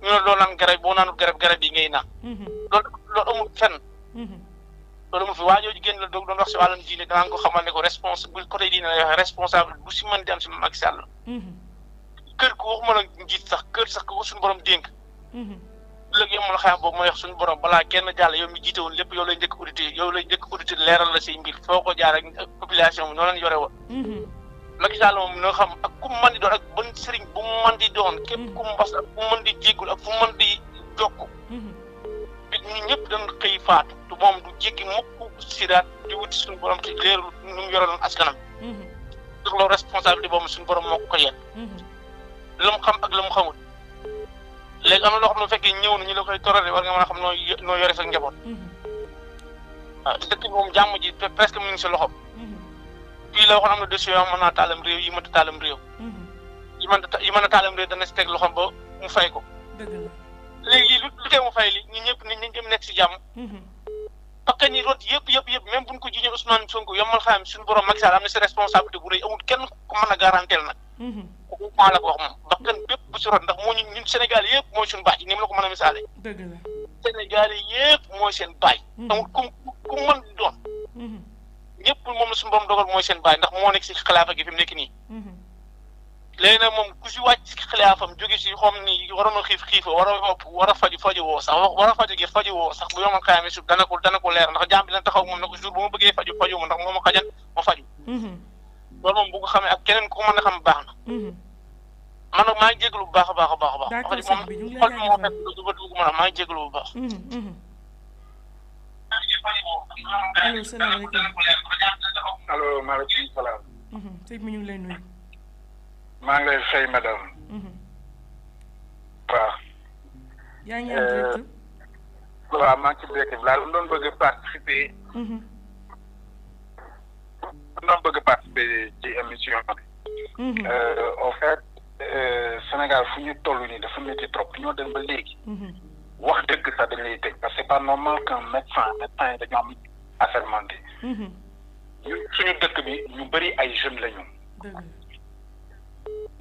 ñu ne loo naan garab boo naanul garab yi ngay naan. loolu amul fenn. loolu mu fi waa jooju génn la doon wax si wàllum diine danaa ko xamal ne ko responsable côté diine lay waxee responsable bu si mën di am si Macky Sall. kër ku waxuma la njiit sax kër sax ko suñu borom dénk. léegi yow ma la xam boobu mooy wax suñu borom balaa kenn jàll yow mi jiite woon lépp yow lay njëkk audité leeral la say mbir foo ko jaar ak population bi noo leen yore woon. Macky Sall moom noo xam ak ku mu mën di doon ak ban sëriñ bu mu mën di doon képp ku mu mbas ak fu mu mën di jéggul ak fu mu mën di jokk. ñun ñëpp dañ xëy faatu te moom du jéggi mukk siraat di wuti suñu borom ci leerul nu mu yoroon askanam. donc loolu responsabilité boobu suñu borom moo ko yegg. la mu xam ak la mu xamul. léegi am na loo xam ne bu fekkee ñëw na ñu la koy torale war nga mën a xam noo yore sa njaboot. waaw dëkk bi moom jàmm ji presque mu ngi si loxoom. fii la waxoon am na dossier yoo xam mën naa taalam réew yi mënta taalam réew. yi mën a taalam réew dana si teg loxoom ba mu fay ko. léegi lu tee mu fay li ñun ñëpp nit ñi nekk si jàmm. parce que ñi rot yëpp même buñ ko jiñee Ousmane Sonko yombal xam suñu borom Macky Sall am na si responsabilité bu rëy amul kenn ku mën a garanteel nag. kooku maa la ko wax moom ndax kenn bépp bu si rot ndax moo ñun Sénégal yëpp mooy suñu baay ni mu la ko mën a misaale. dëgg la Sénégal yëpp mooy seen baay. amul ku mën di doon. ñëpp moom la suñu borom dogal mooy seen baay ndax moo nekk si xilaafa gi fi mu nekk nii. léegi nag moom ku si wàcc si xilaafam jóge si xam ni waroon a xiif war a faju woo sax war a faju gi faju woo sax bu yomal xayma suuf dana ko leer ndax jaam bi dana taxaw moom ne ko jour bu ma bëggee faju ma ndax moo ma xajan ma faju loolu moom bu ko xamee ak keneen ku ko mën a xam baax na man nag maa ngi jégalu bu baax a baax a baax a baax moom xol moo fekk du bët bu mën a maa ngi jégalu bu baax allo salaamaaleykum allo maaleykum salaam sëñ bi ñu ngi lay nuyu maa ngi lay fay madame. waaw. yaa ngi am direct. waaw maa ngi ci direct bi laa doon bëgg a participer. doon bëgg a participer ci émission bi. en fait Sénégal fu ñu toll nii dafa métti trop ñoo dem ba léegi. wax dëgg sax dañ lay tëj parce que c'est pas normal qu'un médecin yi dañoo am assermenté. ñun suñu dëkk bi ñu bëri ay jeunes la ñu.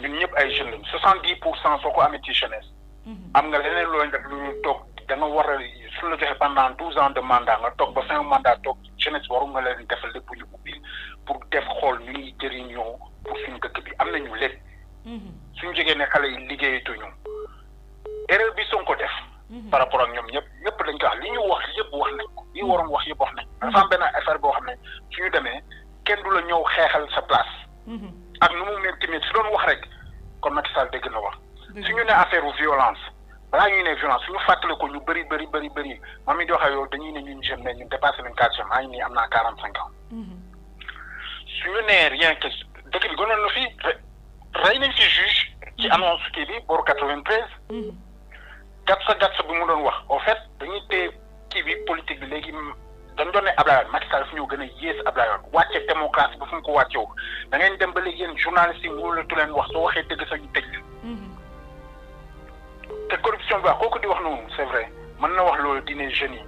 ñun ñëpp ay jeunes lañu 70% soo ko amee ci jeunesse. am nga leneen looy def lu ñu toog da nga war a su la joxe pendant 12 ans de mandat nga toog ba 5 mandat toog jeunesse waru nga leen defal lépp ñu ubbi pour def xool ñu ngi jëriñoo pour suñu dëkk bi am nañu lépp. suñu jógee ne xale yi liggéeyatuñu erreur bi Sonko def. par rapport ak ñoom ñëpp dañ ko wax li ñu wax yëpp wax nañ ko li waroon wax yëpp wax nañ ko. dafa am benn affaire boo xam ne suñu demee kenn du la ñëw xeexal sa place. ak nu mu mel tamit su doon wax rek kon Macky Sall dégg na wax. suñu ne affaire violence balaa ñuy ne violence suñu fàttali ko ñu bëri man mi di wax ak yow dañuy ne ñun jeune mais ñun dépassé nañ 4 jeunes maa ngi nii am naa 45 ans. suñu nee rien que dëkk bi gënoon na fi rey nañ fi juge ci annonce kii bi boru 93. gatsa bi mu doon wax au fait dañuy téye kii bi politique bi léegi dañ doon ne Ablaye Wade Macky Sall fi ñëw gën a yées Ablaye Wade wàcce démocratie ba fu mu ko wàcceewu da ngeen dem ba léegi yéen journalistes yi mënu la tu leen wax soo waxee dëgg sax ñu tëj te corruption bi wax kooku di wax noonu c'est vrai mën na wax loolu dine jeunes yi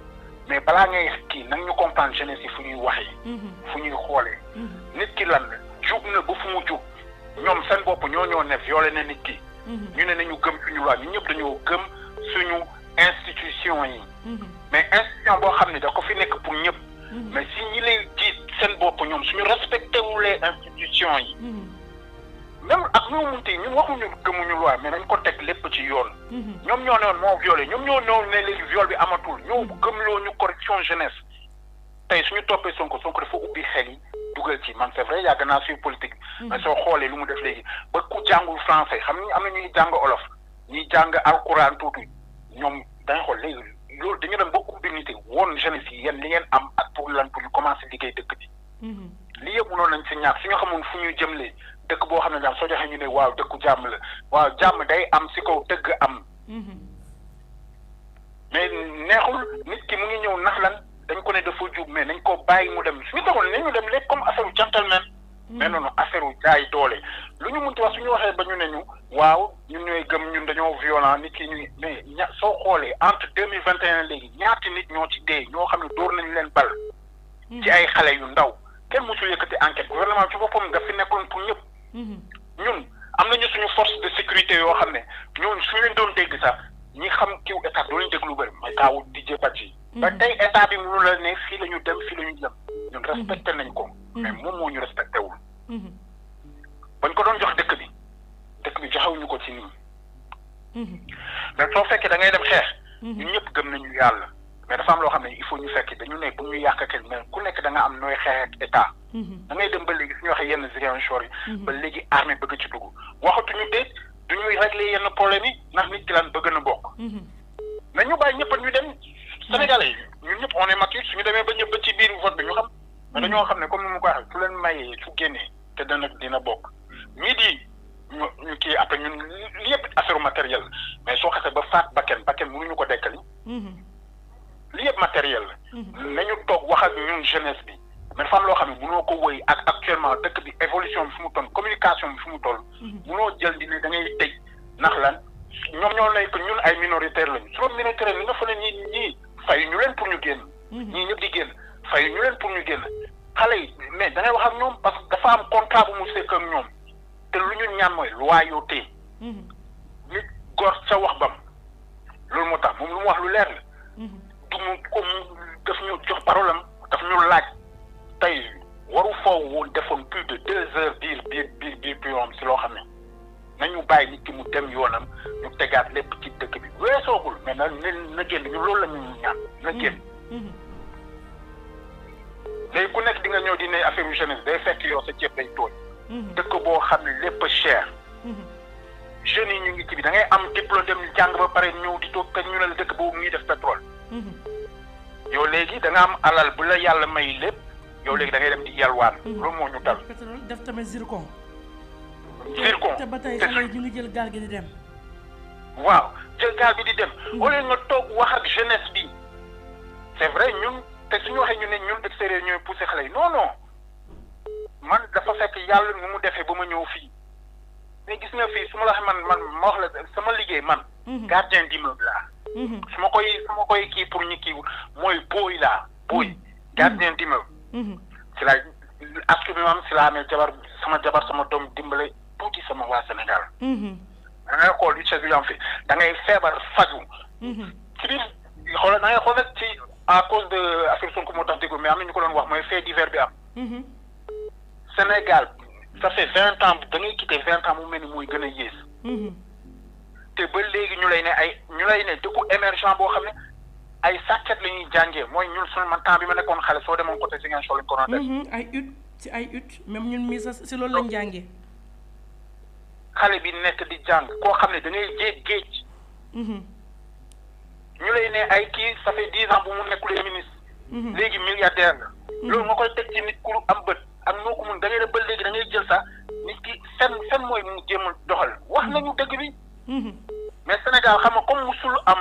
mais balaa ngay kii nag ñu comprendre jeunesse yi fu ñuy waxee fu ñuy xoolee nit ki lan jub na ba fu mu jub ñoom seen bopp ñoo ne violé na nit ki ñu ne nañu gëm suñu loi ñu ñëpp dañoo gëm suñu institution yi mais institution boo xam ne da ko fi nekk pour ñëpp mais si ñi lay jiit seen bopp ñoom suñu respecté wulee institution yi même ak ñoo munte ñun waxuñu gëmuñu loi mais dañ ko teg lépp ci yoon ñoom ñoo ne woon moo violé ñoom ñoo newoon ne léegi viol bi amatul ñoo gëmloo ñu corruption jeunesse tey suñu toppee Sonko dafa ubbi xel yi dugal ci man c'est vrai yàgg naa suñu politique mais soo xoolee lu mu def léegi ba ku jàngul français xam ni am na ñuy jàng olof ñuy jàng alquran tuuti ñoom dañ xool léegi loolu dañu dem ba ubbi nit woon jeunesse yi yéen li ngeen am ak pour lan pour ñu commencer liggéey dëkk bi li yëpp mënoon nañ si ñàkk suñu xamoon fu ñuy jëmlee dëkk boo xam ne daal soo joxee ñu ne waaw dëkku jàmm la waaw jàmm day am si kaw dëgg am mais neexul nit ki mu ngi ñëw nax lan dañ ko ne dafa jub mais nañ ko bàyyi mu dem suñu taxoon nañu dem lépp comme affaire u gentleman mais noonu affaire u jaay doole lu ñu munti wax suñu waxee ba ñu ne ñu waaw ñun ñooy gëm ñun dañoo violent nit ki ñu mais soo xoolee entre 2021 léegi ñaati nit ñoo ci dee ñoo xam ne dóor nañu leen bal ci ay xale yu ndaw kenn musul yëkkati enquête gouvernement ci boppam nga fi nekkoon pour ñëpp ñun am nañu suñu force de sécurité yoo xam ne ñooñu suñu leen doon dégg sax ñi xam kiw état doo leen dégg lu bëri mooy kaawu Didier Badji ba tey état bi mënu la ne fii la ñu dem fii la ñu jëm ñun respecté nañ ko mais moom moo ñu respecté wul bañ ko doon jox dëkk bi joxewuñu ko ci nii mais soo fekkee da ngay dem xeex ñun ñëpp gëm nañu yàlla mais dafa am loo xam ne il faut ñu fekk dañu ne bu ñu yàq kenn mais ku nekk da nga am nooy xeex ak état da ngay dem ba léegi suñu waxee yenn Ziguinchor yi ba léegi armée bëgg ci dugg waxatuñu déet du ñuy régler yenn problème yi ndax nit ki lan bëgg na bokk mais ñu bàyyi ñëpp ñu dem Sénégalais yi ñun ñëpp on est mature suñu demee ba ñëpp ba ci biir vote bi ñu xam mais dañoo xam ne comme ni mu ko waxee su leen mayee su génnee te dina bokk ñii di ñu kii après ñun li yëpp affaire matériel mais soo xasee ba faat bakken mënuñu ko dekkali li yëpp matériel la nañu toog wax ak ñun jeunesse bi mais dafa am loo xam ne mënoo ko wëy ak actuellement dëkk bi évolution bi fu mu toll communication bi fu mu toll mënoo jël di ne da ngay tëj ndax lan ñoom ñoo nekk ñun ay minoritaire lañu su doon minoritaire li nga fa ne ñii fay ñu leen pour ñu génn ñii ñëpp di génn fay ñu leen pour ñu génn xale yi mais da ngay wax ak ñoom parce que dafa am contrat bu mu sekk ak ñoom te lu ñu ñaan mooy loyauté nit góor sa wax bam loolu moo tax moom lu mu wax lu leer la du mu comme daf ñu jox parole am daf ñu laaj tey waru foofu woon defoon plus de 2 heures biir yoon si loo xam ne nañu bàyyi nit ki mu dem yoonam ñu tegaat lépp ci dëkk bi weesoogul mais na génn ñu loolu la ñu ñaan na génn léegi ku nekk di nga ñëw di ne affaire yu jeunesse day fekk yow sa ceeb day tooñ dëkk boo xam ne lépp cher jeunes yi ñu ngi ci bi da ngay am diplôme dem jàng ba pare ñëw di toog te ñu ne la dëkk boobu muy def pétrole yow léegi da nga am alal bu la yàlla may lépp yow léegi da ngay dem di yalwaan loolu moo ñu dal pétrole def tamit zircon te ba tey xale yi ñu ngi jël gaal gi di dem waaw jël gaal bi di dem au lieu nga toog wax ak jeunesse bi c'est vrai ñun te suñu waxee ñu ne ñun extérieur ñooy poussé xale yi non man dafa fekk yàlla nu mu defee ba ma ñëw fii mais gis nga fii su ma la waxee man ma wax la sama liggéey man gardien d'immeuble laa su ma koy kii pour ñu kii mooy booy laa booy gardien d'immeuble si la askan bi maam si la amee sama jabar sama doom dimbale tuuti sama waa Sénégal da ngay xool li chef yi am fi da ngay feebar faju ci biir xoolal da ngay xool rek ci à cause de affaire Sonko moo tax déglu mais am na ñu ko doon wax mooy fait divers bi am Sénégal ça fait 20 ans da ngay quitté 20 ans mu mel ni muy gën a yées te ba léegi ñu lay ne dëkku émergent boo xam ne ay sàkket la ñuy jàngee mooy ñun suñu man temps bi ma nekkoon xale soo demoon côté Ziguinchor lañ ko doon def ay ut ci ay ut même ñun mii sax si loolu lañ jàngee xale bi nekk di jàng koo xam ne da ngay géej ñu lay ne ay kii ça fait 10 ans bu mu nekkulee ministre léegi milliardaire la loolu nga koy teg ci nit ku am bët ak noo ko mun da ngay def ba léegi da ngay jël sax nit ki fen mooy mu jéem a doxal wax nañu dëgg bi mais Sénégal xam nga comme musul am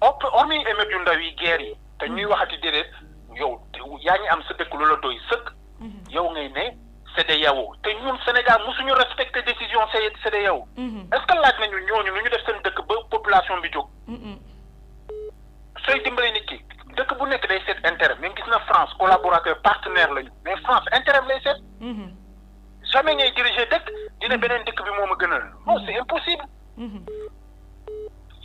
hormis émeutes yu ndaw yi guerre yi te ñuy waxati déedéet yow yaa ngi am sa dëkk lu la doy sëkk yow ngay ne CEDEAO te ñun Sénégal musuñu respecté décision CEDEAO est-ce que laaj nañu ñooñu lu ñu def seen dëkk ba population bi jóg sooy dimbali nit ki dëkk bu nekk day seet intérêt même gis na France collaborateur partenaire lañu mais France intérêt lay seet jamais ngay diriger dëkk dina beneen dëkk bi moom a gënal non c'est impossible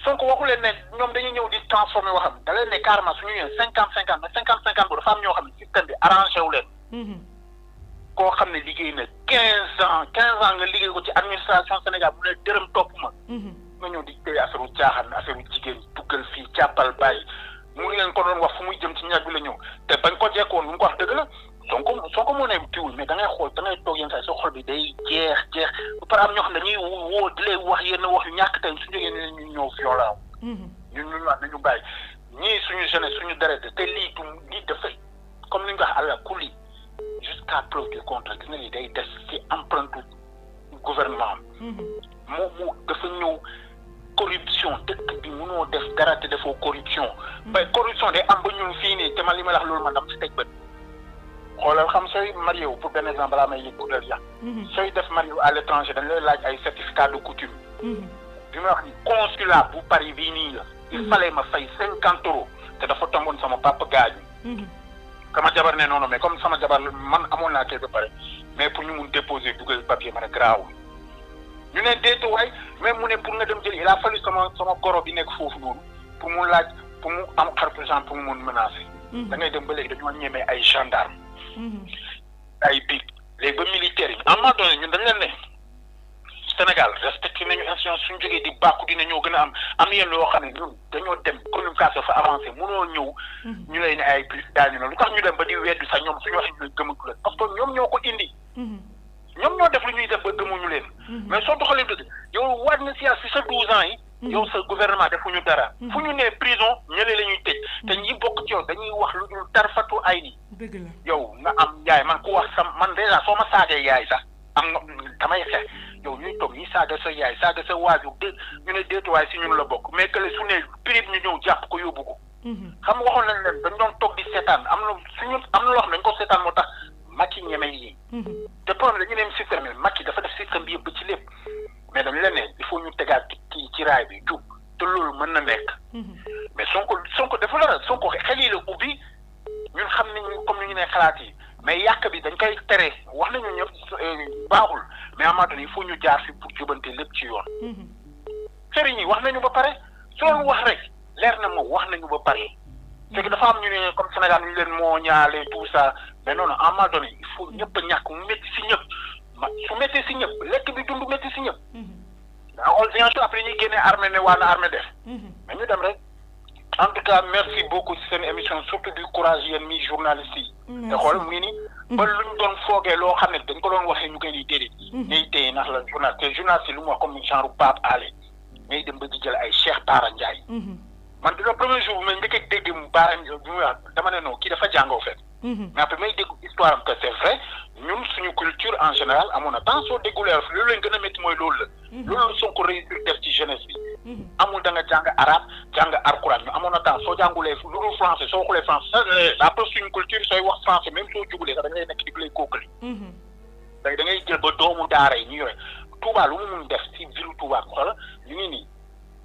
Sonko waxu leen ne ñoom dañuy ñëw di transformer waxam da leen ne carrément suñu ñëwee 50-50 mais 50-50 bu dafa am ñoo xam ne système bi arrangé wu leen koo xam ne liggéey na 15 ans nga liggéey ko ci administration Sénégal mu ne dërëm topp ma nga ñëw di tey affaire u caaxaan affaire u jigéen duggal fii jàppal bàyyi mu ngi leen ko doon wax fu muy jëm ci ñaar bi la ñëw te bañ ko jekkoon lu mu ko wax dëgg la soo ko mënee tiwul mais da ngay xool da ngay toog yenn saa sa xol bi day jeex ba pare am ñoo xam ne dañuy woo di lay wax yenn wax yu ñàkk tey su jógee ne ñu ñëw violent ñu wax nañu bàyyi ñii suñu jeunesse suñu deret te lii dafay comme ni ñu ko wax àlla ku lii jusqu'à preuve du contraire gis nga ni day des ci empreinte gouvernement mu dafa ñëw corruption dëkk bi mënoo def dara te defoo corruption bay corruption day am ba ñun fii nii te man li ma wax loolu man dam si teg bët xoolal xam sooy marié wu pour benn exemple balaa may yëg bu dal ya sooy def marié wu à l'étranger dañ lay laaj ay certificat de coutume bi ma wax ni consulat bu Paris bii nii la il fallait ma fay 50 euros te dafa tomboon sama papa gaañu sama jabar ne noonu mais comme sama jabar man amoon naa kay ba pare mais pour ñu mun déposer dugal papier ma ne garaawul ñu ne déet waay même mu ne pour nga dem jël il a fallu sama goro bi nekk foofu noonu pour mu laaj pour mu am xaritu genre pour mu mun menacer da ngay dem ba léegi dañoo ñemee ay gendarme ay big léegi ba militaires yi à un moment donné ñun dañ leen ne Sénégal respecté nañu institution suñu jógee di bàkku dina ñoo gën a am yenn yoo xam ne ñun dañoo dem communication fa avancé mënoo ñëw ñu lay ne ay plus daañu na lu tax ñu dem ba di weddu sax ñoom suñu waxee ñu gëmatu leen parce que ñoom ñoo ko indi ñoom ñoo def lu ñuy def ba gëmuñu leen mais soo doxalee dëgg yow waat na si sa 12 ans yi yow sa gouvernement defuñu dara fu ñu nee prison ñële la ñuy tëj te ñi bokk ci yow dañuy wax lu dul tarfatu ay ni yow nga am yaay man ku wax man déjà soo ma saagee yaay sax am nga damay xeex yow ñuy toog ñi saaga sa yaay saaga sa waajur ñu ne déetuwaay si ñun la bokk mais que su ne prib ñu ñëw jàpp ko yóbbu ko xam nga waxoon nañ leen dañ doon toog di seetaan am na loo xam ne dañ ko seetaan moo tax Macky ñeme yi te problème dañu ne système bi Macky dafa def système bi yëpp ci lépp mais dañu leen ne il faut ñu tegaat kii ci raay bi jub te loolu mën na nekk mais Sonko dafa la Sonko xel yi la ubbi ñun xam nañu comme ni ñu ne xalaat yi mais yàq bi dañ koy tere wax nañu ñëpp baaxul mais amaat il faut ñu jaar fi pour jubante lépp ci yoon sëriñ yi wax nañu ba pare su doon wax rek leer na moom wax nañu ba pare c'est que dafa am ñu ne comme Sénégal ñu leen moo ñaale tout ça mais non à un moment donné il faut ñëpp a ñàkk mu métti si ñëpp su méttee si ñëpp lekk bi dund métti si ñëpp daa xool Ziguinchor après ñuy génnee armée ne waa na armée def mais ñu dem rek en tout cas merci beaucoup si seen émission surtout du courage yéen mi journalistes yi te xool mu ngi ni ba lu ñu doon foogee loo xam ne dañ ko doon waxee ñu koy di déedéet ñuy téye ndax la journal te journaliste yi lu mu wax comme genre Pape Alé ngay dem ba di jël ay Cheikh Bara Ndiaye man dina premier jour bu may njëkk a dégg Bara bi muy wax dama ne non kii dafa jàngoo fekk mais après may dégg histoire am que c'est vrai ñun suñu culture en général amoon na temps soo déggulee loolu leen gën a métti mooy loolu la loolu Sonko réussir def ci jeunesse bi amul da nga jàng arabe jàng alxuraan ñu amoon na temps soo jàngulee lu dul français soo xoolee français après suñu culture sooy wax français même soo jubulee sax da ngay nekk di lay kookali da ngay jël ba doomu daara yi ñu yore Touba lu mu mun def si ville Touba xoolal ñu ngi nii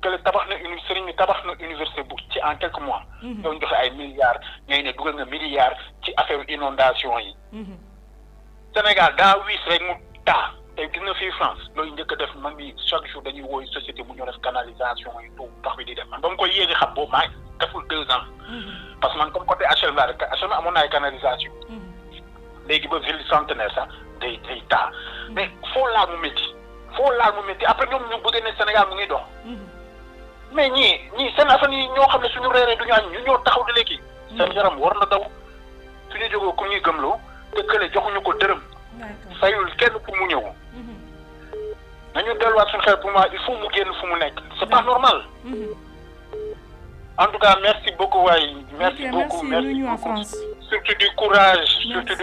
que tabax na sëriñ mi tabax na université bu ci en quelques mois. ñoo joxe ay milliards ngay ne dugal nga milliards ci affaire inondation yi. Sénégal daa wiis rek mu taa tey gis na fii France loolu njëkk a def man bi chaque jour dañuy wooyu société bu ñu def canalisation yi tout tax bi di def man ba mu koy yéegi xam boobu maa deful 2 ans. parce que man comme côté HLM laa rek HLM amoon na ay canalisation. léegi ba ville centenaire sax day taa. mais foo laal mu métti après ñoom ñu bëgg ne Sénégal mu ngi dox. mais ñii seen affaire yi ñoo xam ne suñu reeree duñu añ ñu ñoo taxaw di léegi. seen yaram war na daw suñu jógoo ku ñuy gëmloo te kële joxuñu ko dërëm. fayul kenn pour mu ñëw. nañu delluwaat suñu xel pour moi il faut mu génn fu mu nekk c'est pas normal. en tout cas merci beaucoup waay. merci beaucoup surtout du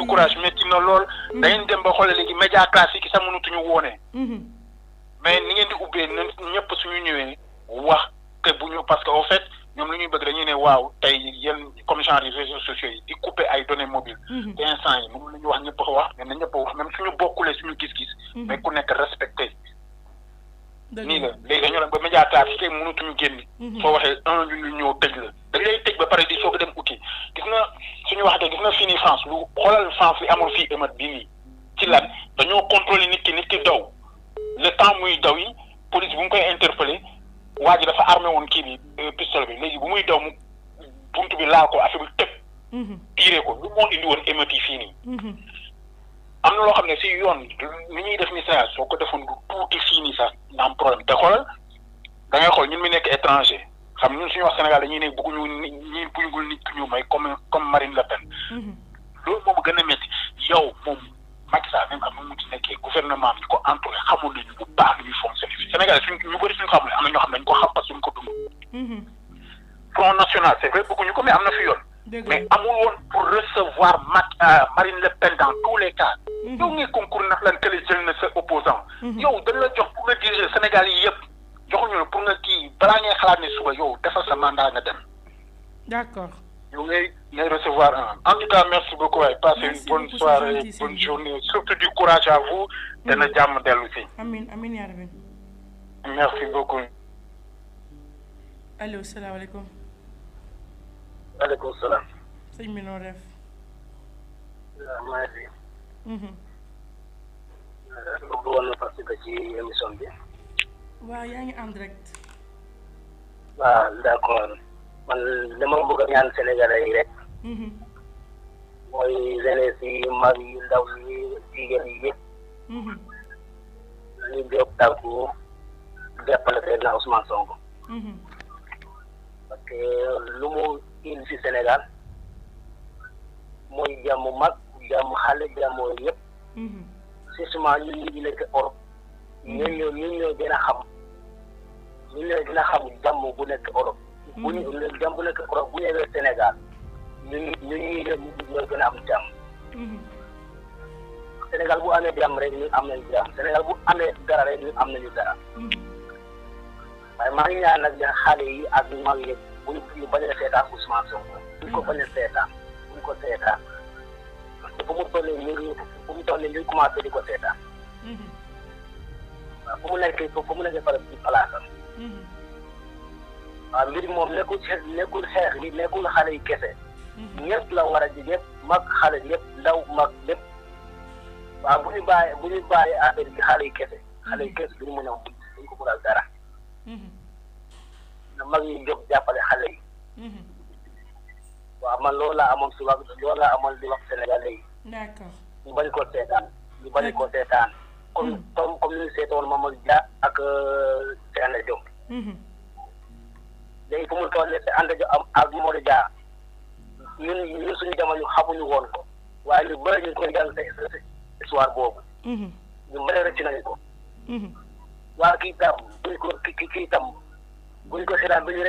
courage métti na lool. da ngeen dem ba xoolee léegi média classique yi sax mënatuñu woone. mais ni ngeen di ubbee ñëpp suñu ñëwee wax te bu ñu parce que au fait ñoom lu ñuy bëgg dañuy ne waaw tey yéen comme genre réseaux sociaux yi di couper ay données mobiles. te instant yi moom la ñu wax ñëpp a wax mais na ñëpp a wax même suñu bokkulee suñu gis-gis. mais ku nekk respecté. nii la léegi dañoo dem ba média classique yi mënatuñu génn. soo waxee ñu ñëw tëj la dañ lay tëj ba pare di soog a dem uti gis nga suñu waxatee gis nga fii nii France lu xoolal France li amul fii émeute bii nii ci lan dañoo contrôler nit ki daw le temps muy daw yi police bu mu koy interpellé waa ji dafa armé woon kii bi pistolet bi léegi bu muy daw mu buntu bi laal ko affaire bi tëb. tiré ko lu moo indi woon émeute yi fii nii. am na loo xam ne si yoon ni ñuy def ni Sénégal soo ko defoon lu tuuti fii nii sax na am problème te xoolal da ngay xool ñun mi nekk étranger xam ñun suñu wax Sénégal dañuy ne bëgguñu ñi buñugul nit ku ñu may comme Marine Le Pen. loolu moom gën a métti yow moom Macky Sall même am na mu ci nekkee gouvernement bi ñu ko entouré xamul nañu bu baax ñuy fonctionné fi Sénégal ñu bëri suñu xamul am na ñoo xam ne dañu ko xam parce que ñu ko dund. Front national c'est vrai bëgguñu ko mais am na fi yoon. mais amul woon pour recevoir Marine Le Pen dans tous les cas. yow ngay concours ndax lan kële jël na sa opposant yow dañ la jox pour nga diriger Sénégal yi yëpp joxuñu la pour nga kii balaa ngay xalaat ne suba yow defal sa mandat nga dem. d'accord. yow ngay recevoir en tout cas merci beaucoup waay passez une bonne soirée bonne journée surtout du courage à vous. dana jàmm dellu si. amiin yaa rabbi. merci beaucoup. allo salaamaaleykum. waaleykum salaam. sëñ bi noo def. waaw maa ngi fi. ma bëggoon na participer ci émission bi. waaw yaa ngi en direct. waaw d'accord man dama bëgg a ñaan Sénégalais yi rek. mooy jeunesse yi mag yi ndaw yi jigéen yi yëpp. ñu jóg tàggu jàppale président Ousmane Sonko. parce que lu mu indi ci Sénégal mooy jàmm mag jàmm xale jàmm yëpp. surtout ñun ñu nekk Europe. ñun ñoo gën a xam. ñun ñoo gën a xam jàmm bu nekk Europe. bu ñu jàmm bu nekk Europe bu ñëwee Sénégal ñun ñoo gën a am jàmm. Sénégal bu amee jàmm rek ñun am nañu jàmm Sénégal bu amee dara rek ñun am nañu dara. waaye maa ngi ñaan nag xale yi ak mag yi ñu bañ a seetaan Ousmane Sonko. buñ ko bañ a seetaan buñ ko seetaan. parce que bu mu toll nii ñu commencé di ko seetaan. waaw fu mu nekk pare ci palaasam. waaw mbir moom nekkul xeex li nekkul xale yi kese. ñëpp la war a ji ñëpp mag xale ñëpp ndaw mag ñëpp. waaw bu ñu bàyyi affaire bi xale yi kese. xale yi kese duñu mën a duñ ko mënal dara. na mag yi jóg jàppale xale yi. waaw man loolu laa amoon si wax loolu laa amoon di wax Sénégalais yi. d'accord. ñu bañ ko seetaan. comme ni ñu seetoon Mamadou Dia ak Sène Diop. léegi fu mu toll nii ànd ak Mamadou Dia ñun suñu jamono xamuñu woon ko waaye ñu bëri ñu koy jàng sa histoire boobu. ñu bëri rëcc nañu ko. waa kii tam kii tam buñ ko seetaan bu ñu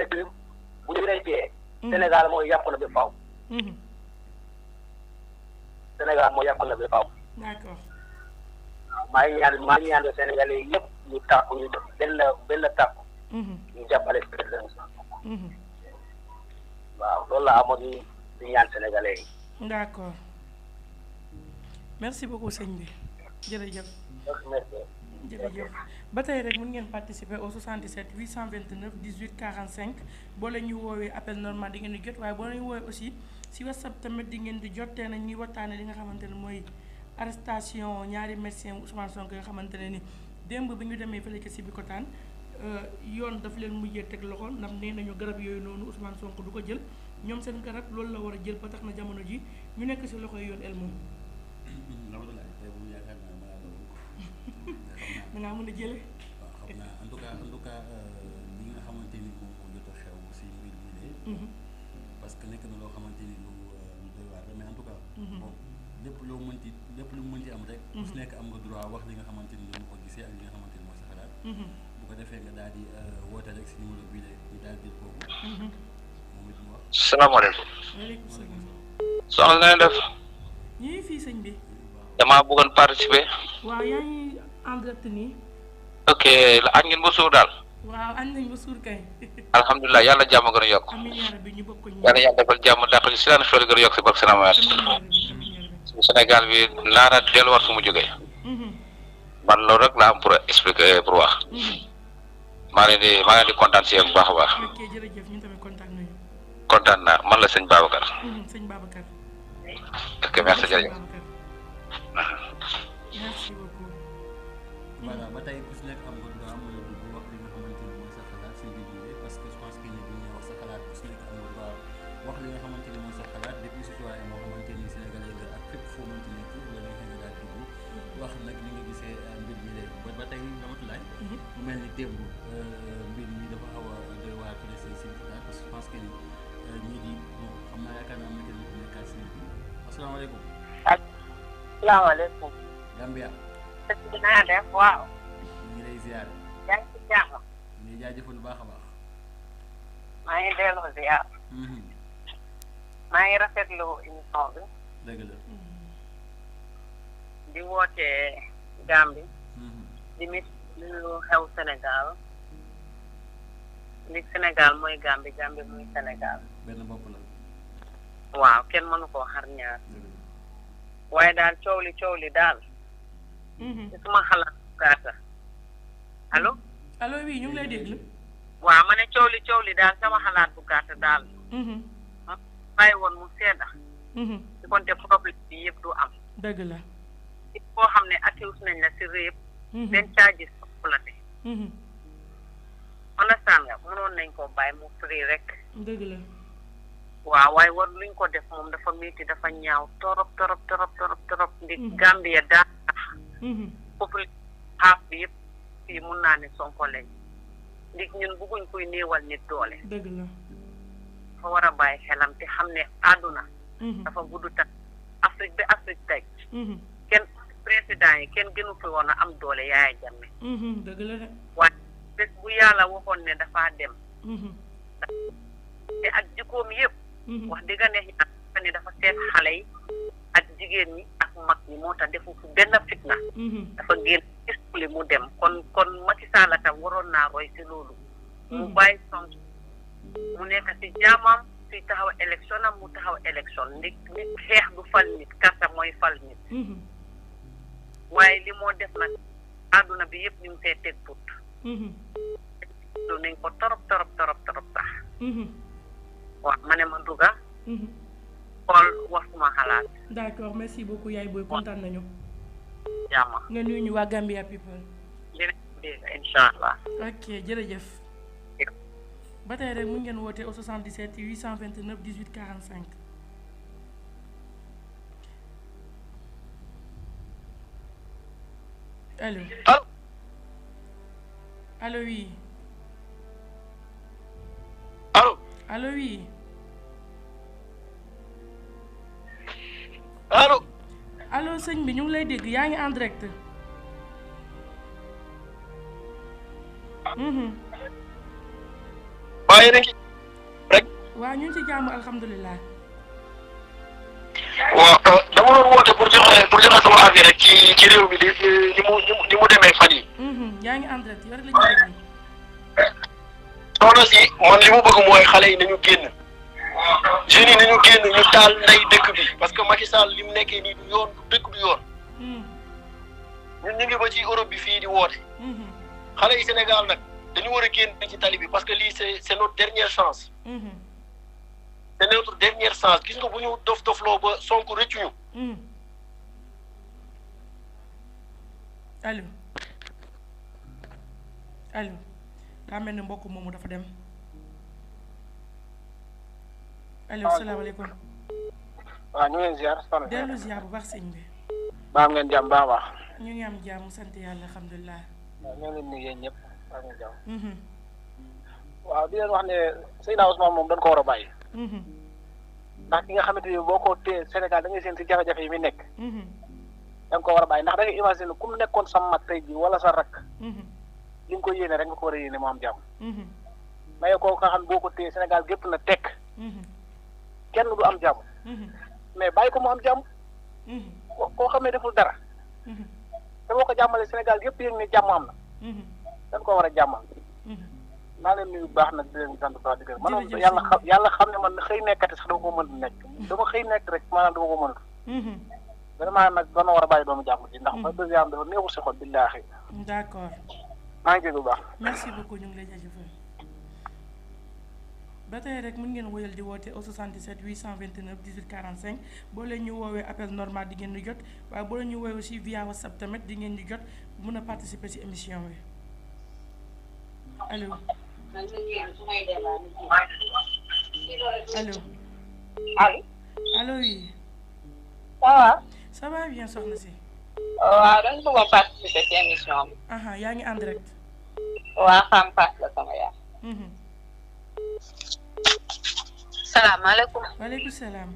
rëccee. Sénégal mooy yàqu na ba faaw. Sénégal mooy yàqu na ba faaw. d'accord. maa ngi ñaan Sénégalais yi yëpp ñu tàkku ñu def benn tàkku. ñu jàppale président. waaw loolu la amoon di ñaan Sénégalais yi. d'accord merci beaucoup sëñ bi jërëjëf. merci. jërëjëf ba tey rek mën ngeen participer au 77 829 18 45 boo leen ñu woowee appel normal di ngeen di jot waaye boo leen ñu woowee aussi si WhatsApp tamit di ngeen di jot tey nag ñuy waxtaane li nga xamante ne mooy arrestation ñaari médecin Ousmane Sonko nga xamante ne ni démb bi ñu demee fële ca Sébikotane yoon daf leen mujjee teg loxo ndax nee nañu garab yooyu noonu Ousmane Sonko du ko jël ñoom seen garab loolu la war a jël ba tax na jamono ji ñu nekk si loxoy yoon el moom. da ngaa mën a jële waaw xam naa en tout cas li nga xamante ni moom moo jot a xew si mbir mi de parce que nekk na loo xamante ni lu doy waar la mais en tout cas bon lépp lu mu mënti am rek ku si nekk am nga droit wax li nga xamante ni ñu ko gisee ak li nga xamante ni mooy sa xalaat bu ko defee nga daal di woote rek si numéro bii de ñu daal di boobu moom it mu wax salaamaaleykum waaleykum salaam soxna na def ñu ngi fii sëñ bi damaa bëggoon participer waaw yaa ngi en direct nii ok la añ ngeen ba suur daal waaw añ nañ ba suur kay alhamdulilah yàlla jàmm gën a yokk amiin yaa rabbi ñu bokk ñu yàlla yàlla defal jàmm dàq ci seen xel gën a yokk si barke Sénégal su Sénégal bi laara delluwaat fu mu jógee man loolu rek laa am pour expliquer pour wax maa ngi leen di kontaan si yéen bu baax a baax ok jërëjëf ñu tamit kontaan nañu kontaan naa man la sëñ Babacar sëñ Babacar ok merci jërëjëf merci beaucoup voilà ba tey ku si nekk am nga droit mën a dugg wax li nga xamante ni mooy sa xalaat si mbir mi parce que je pense que ni bi ñu wax sa xalaat ku si nekk am nga droit wax li nga xamante ni mooy sa xalaat depuis citoyen moo xamante ni sénégalais nga ak fépp foo mënti nekk wala nga xëy nga daal dugg wax nag li nga gisee mbir mi léegi ba tey Ramatulaay mu mel ni démb mbir mi dafa xaw a doy waar fële si Sébikotane parce que je pense que ni ñii di bon xam naa yaakaar naa am na kenn ku nekkaat si bi asalaamaaleykum salaamaaleykum Gambia dinaa def waaw ñu ngi lay ziar yaa ngi ci jàmm ñu ngi jaajëfal bu baax a baax maa ngi delloo ziar maa ngi rafetlu émission bi dëgg la di wootee Gambie di mit lu xew Sénégal li Sénégal mooy Gambie Gambie muy Sénégal benn bopp la waaw kenn mënu koo xar ñaar waaye daal coow li daal ci suma xalaat gaata allo allo oui ñu ngi lay déglu waaw ma ne coow li daal sama xalaat bu gàtt daal bàyyi woon mu sedda ci konte problème bi yëpp du am dëgg la ci koo xam ne accuse nañ la si réep benn charges soppalate understand nga mënoon nañ koo bàyyi mu free rek dëgg la waaw waaye war luñ ko def moom dafa métti dafa ñaaw torop ndi Gambia daa tax population xaaf bi yëpp fii mun naa ne Sonko lañ ndig ñun bëgguñ kuy néewal nit doole dëgg la dafa war a bàyyi xelam te xam ne àdduna dafa gudd tax Afrique bi Afrique tey kenn président yi kenn gënu fi woon a am doole Yaya Jammeh dëgg la de waaye bés bu yàlla waxoon ne dafa dem te ak jikkoom yëpp wax dëgg neex ñaa ne dafa seet xale yi ak jigéen ñi ak mag ñi moo tax defu fi benn fitna dafa génn iskuli mu dem kon Macky Sall tam waroon naa roy si loolu mu bàyyi Sonko mu nekk si jaamam suy taxaw élection am mu taxaw élection nit xeex du fal nit kasa mooy fal nit waaye li moo def nag àdduna bi yëpp ñu ngi see teg put lu nañ ko torop sax waaw ma ne ma dugga xool wax suma xalaat d'accord merci beaucoup yaay booy kontaan nañu jaama nga nuyu ñu waa Gambia people dina dégg incha allah ok jërëjëf ba tey rek mu ngeen woote au 77 829 18 45 allo allo oui allo oui allo sëñ bi ñu ngi lay dégg yaa ngi en direct waaye rek rek waaw ñu ngi ci jàmm alhamdulilah waaw dama doon woote pour joxe sama avis rek ci réew mi ni mu demee fan yi yaa ngi en direct yow rek la ñu déglu soxna si man li mu bëgg mooy xale yi nañu génn jeunes yi nañu génn ñu taal nday dëkk bi parce que Macky Sall li mu nekkee nii du yoon du dëkk du yoon ñun ñu ngi ba ci Europe bi fii di woote xale yi Sénégal nag dañu war a génn ci tali bi parce que lii c'est notre dernière chance c'est notre dernière chance gis nga bu ñu dofloo ba Sonko rëccuñu allo allo daa mel ni mbokk moomu dafa dem allo salaamaaleykum waaw ñu ngi leen ziar soxna dellu ziar bu baax sëñ bi ba am ngeen jàmm baax ñu ngi am jàmm sant yàlla alhamdulilah waaw ñoo leen nuyu yéen ñëpp baax ngeen jàmm waaw di leen wax ne Seydina Ousmane moom dañ ko war a bàyyi ndax ki nga xamante ni boo ko téye Sénégal da ngay seen si jafe-jafe yi muy nekk da nga ko war a bàyyi ndax da nga imaginer ku mu nekkoon sa mag tey ji wala sa rakk li nga ko yéene rek nga ko war a yéene mu am jàmm maye kooku nga xam boo ko téye Sénégal gépp na tekk kenn du am jàmm mais bàyyi ko mu am jàmm koo xam ne deful dara te boo ko jàmmalee Sénégal yëpp yëg ne jàmm am na dañ ko war a jàmmal naa leen nuyu bu baax nag di leen sant baax di gërëm man moom yàlla xam ne man xëy nekkati sax dama ko mën nekk dama xëy nekk rek maanaam dama ko mënut vraiment nag dana war a bàyyi doomu jàmm ji ndax ba dëgg yàlla dafa neexul si xol billaahi d'accord maa ngi jégalu bu baax merci beaucoup ñu ngi lay jaajëfal ba tey rek mën ngeen woyal di woote au 77 829 18 45 boo leen ñu woowee appel normal di ngeen di jot waaye boo leen ñu woowee aussi via WhatsApp tamit di ngeen di jot mën a participer ci émission bi allo allo allo oui. ça va. ça va bien soxna si. waaw dañ bëggoon participer ci émission bi. yaa ngi en direct. waa xam paas la sama yaay. salaamaaleykum. waaleykum salaam.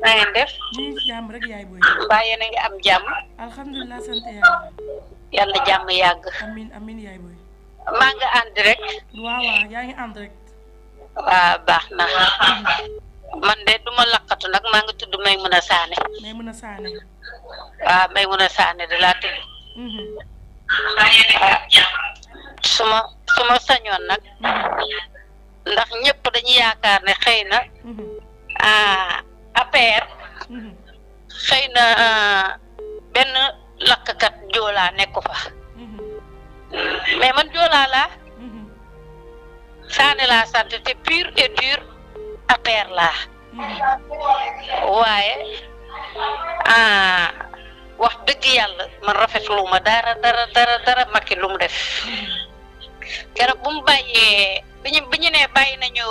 na ngeen def. ñu ngi jàmm rek yaay booy. mbaa yéen a ngi am jàmm. alhamdulilah sant yàlla. yàlla jàmm yàgg. amin amin yaay booy. maa ngi en direct. waaw yaa ngi en direct. waaw baax na. man de duma lakkatu nag maa ngi tudd Maymuna Saane. Maymuna Saane. waaw Maymuna Saane de laa tudd. suma sañoon nag. ndax ñëpp dañuy yaakaar ne xëy na APR xëy na benn lakkat joolaa nekku fa mais man joolaa laa Saane laa sant te pur et dur APR laa waaye wax dëgg yàlla man rafetlu ma dara Macky lu mu def keroog bu mu bàyyee bi ñu ne bàyyi nañu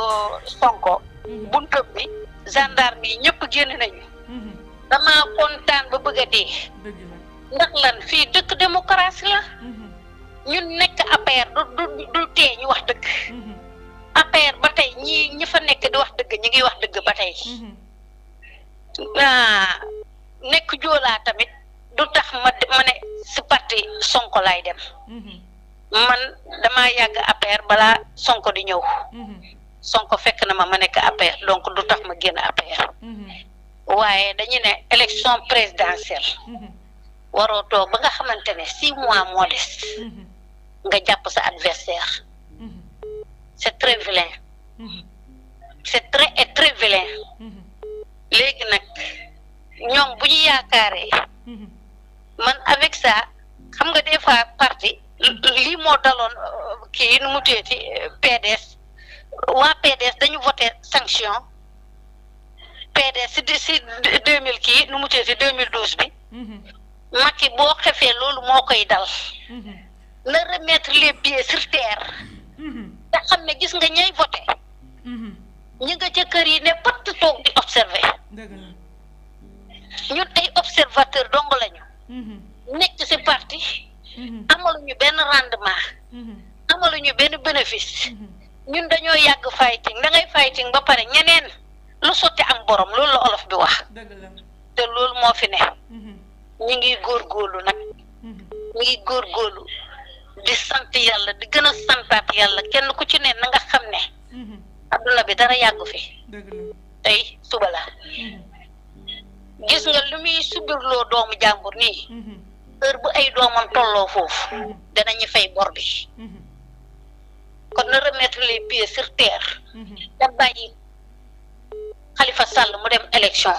Sonko buntu bi gendarme yi ñëpp génn nañu dama kontaan ba bëgg a dee ndax lan fii dëkk démocratie la ñun nekk APR du tee ñu wax dëgg APR ba tey ñi fa nekk di wax dëgg ñi ngi wax dëgg ba tey nekk joolaa tamit du tax ma ne si parti Sonko lay dem man damaa yàgg APR balaa Sonko di ñëw Sonko fekk na ma nekk APR donc du tax ma génn APR waaye dañu ne élection présidentielle waroo toog ba nga xamante ne 6 mois moo des nga jàpp sa adversaire c'est très vilain c'est très vilain léegi nag ñoom bu ñu yaakaaree man avec ça xam nga des fois parti lii moo daloon kii nu mu teeti PDS waa PDS dañu voté sanction PDS si 2000 kii nu mu teeti 2012 bi Macky boo xefee loolu moo koy dal na remettre les pieds sur terre te xam ne gis nga ñay voté ñi nga ca kër yi ne patt toog di observer ñun ay observateur dong lañu nekk ci parti amaluñu benn rendement amaluñu benn bénéfice ñun dañoo yàgg fighting da ngay fighting ba pare ñeneen lu sotti am borom loolu la olof bi wax te loolu moo fi ne ñi ngi góorgóorlu nag ñi ngi góorgóorlu di sant yàlla di gën a santaat yàlla kenn ku ci ne na nga xam ne adduna bi dara yàggu fi tey suba la gis nga lu muy subirloo doomu jàmbur nii heure bu ay doomam tolloo foofu danañu fay bor bi kon na remettre les pieds sur terre da bàyyi Khalifa Sall mu dem élection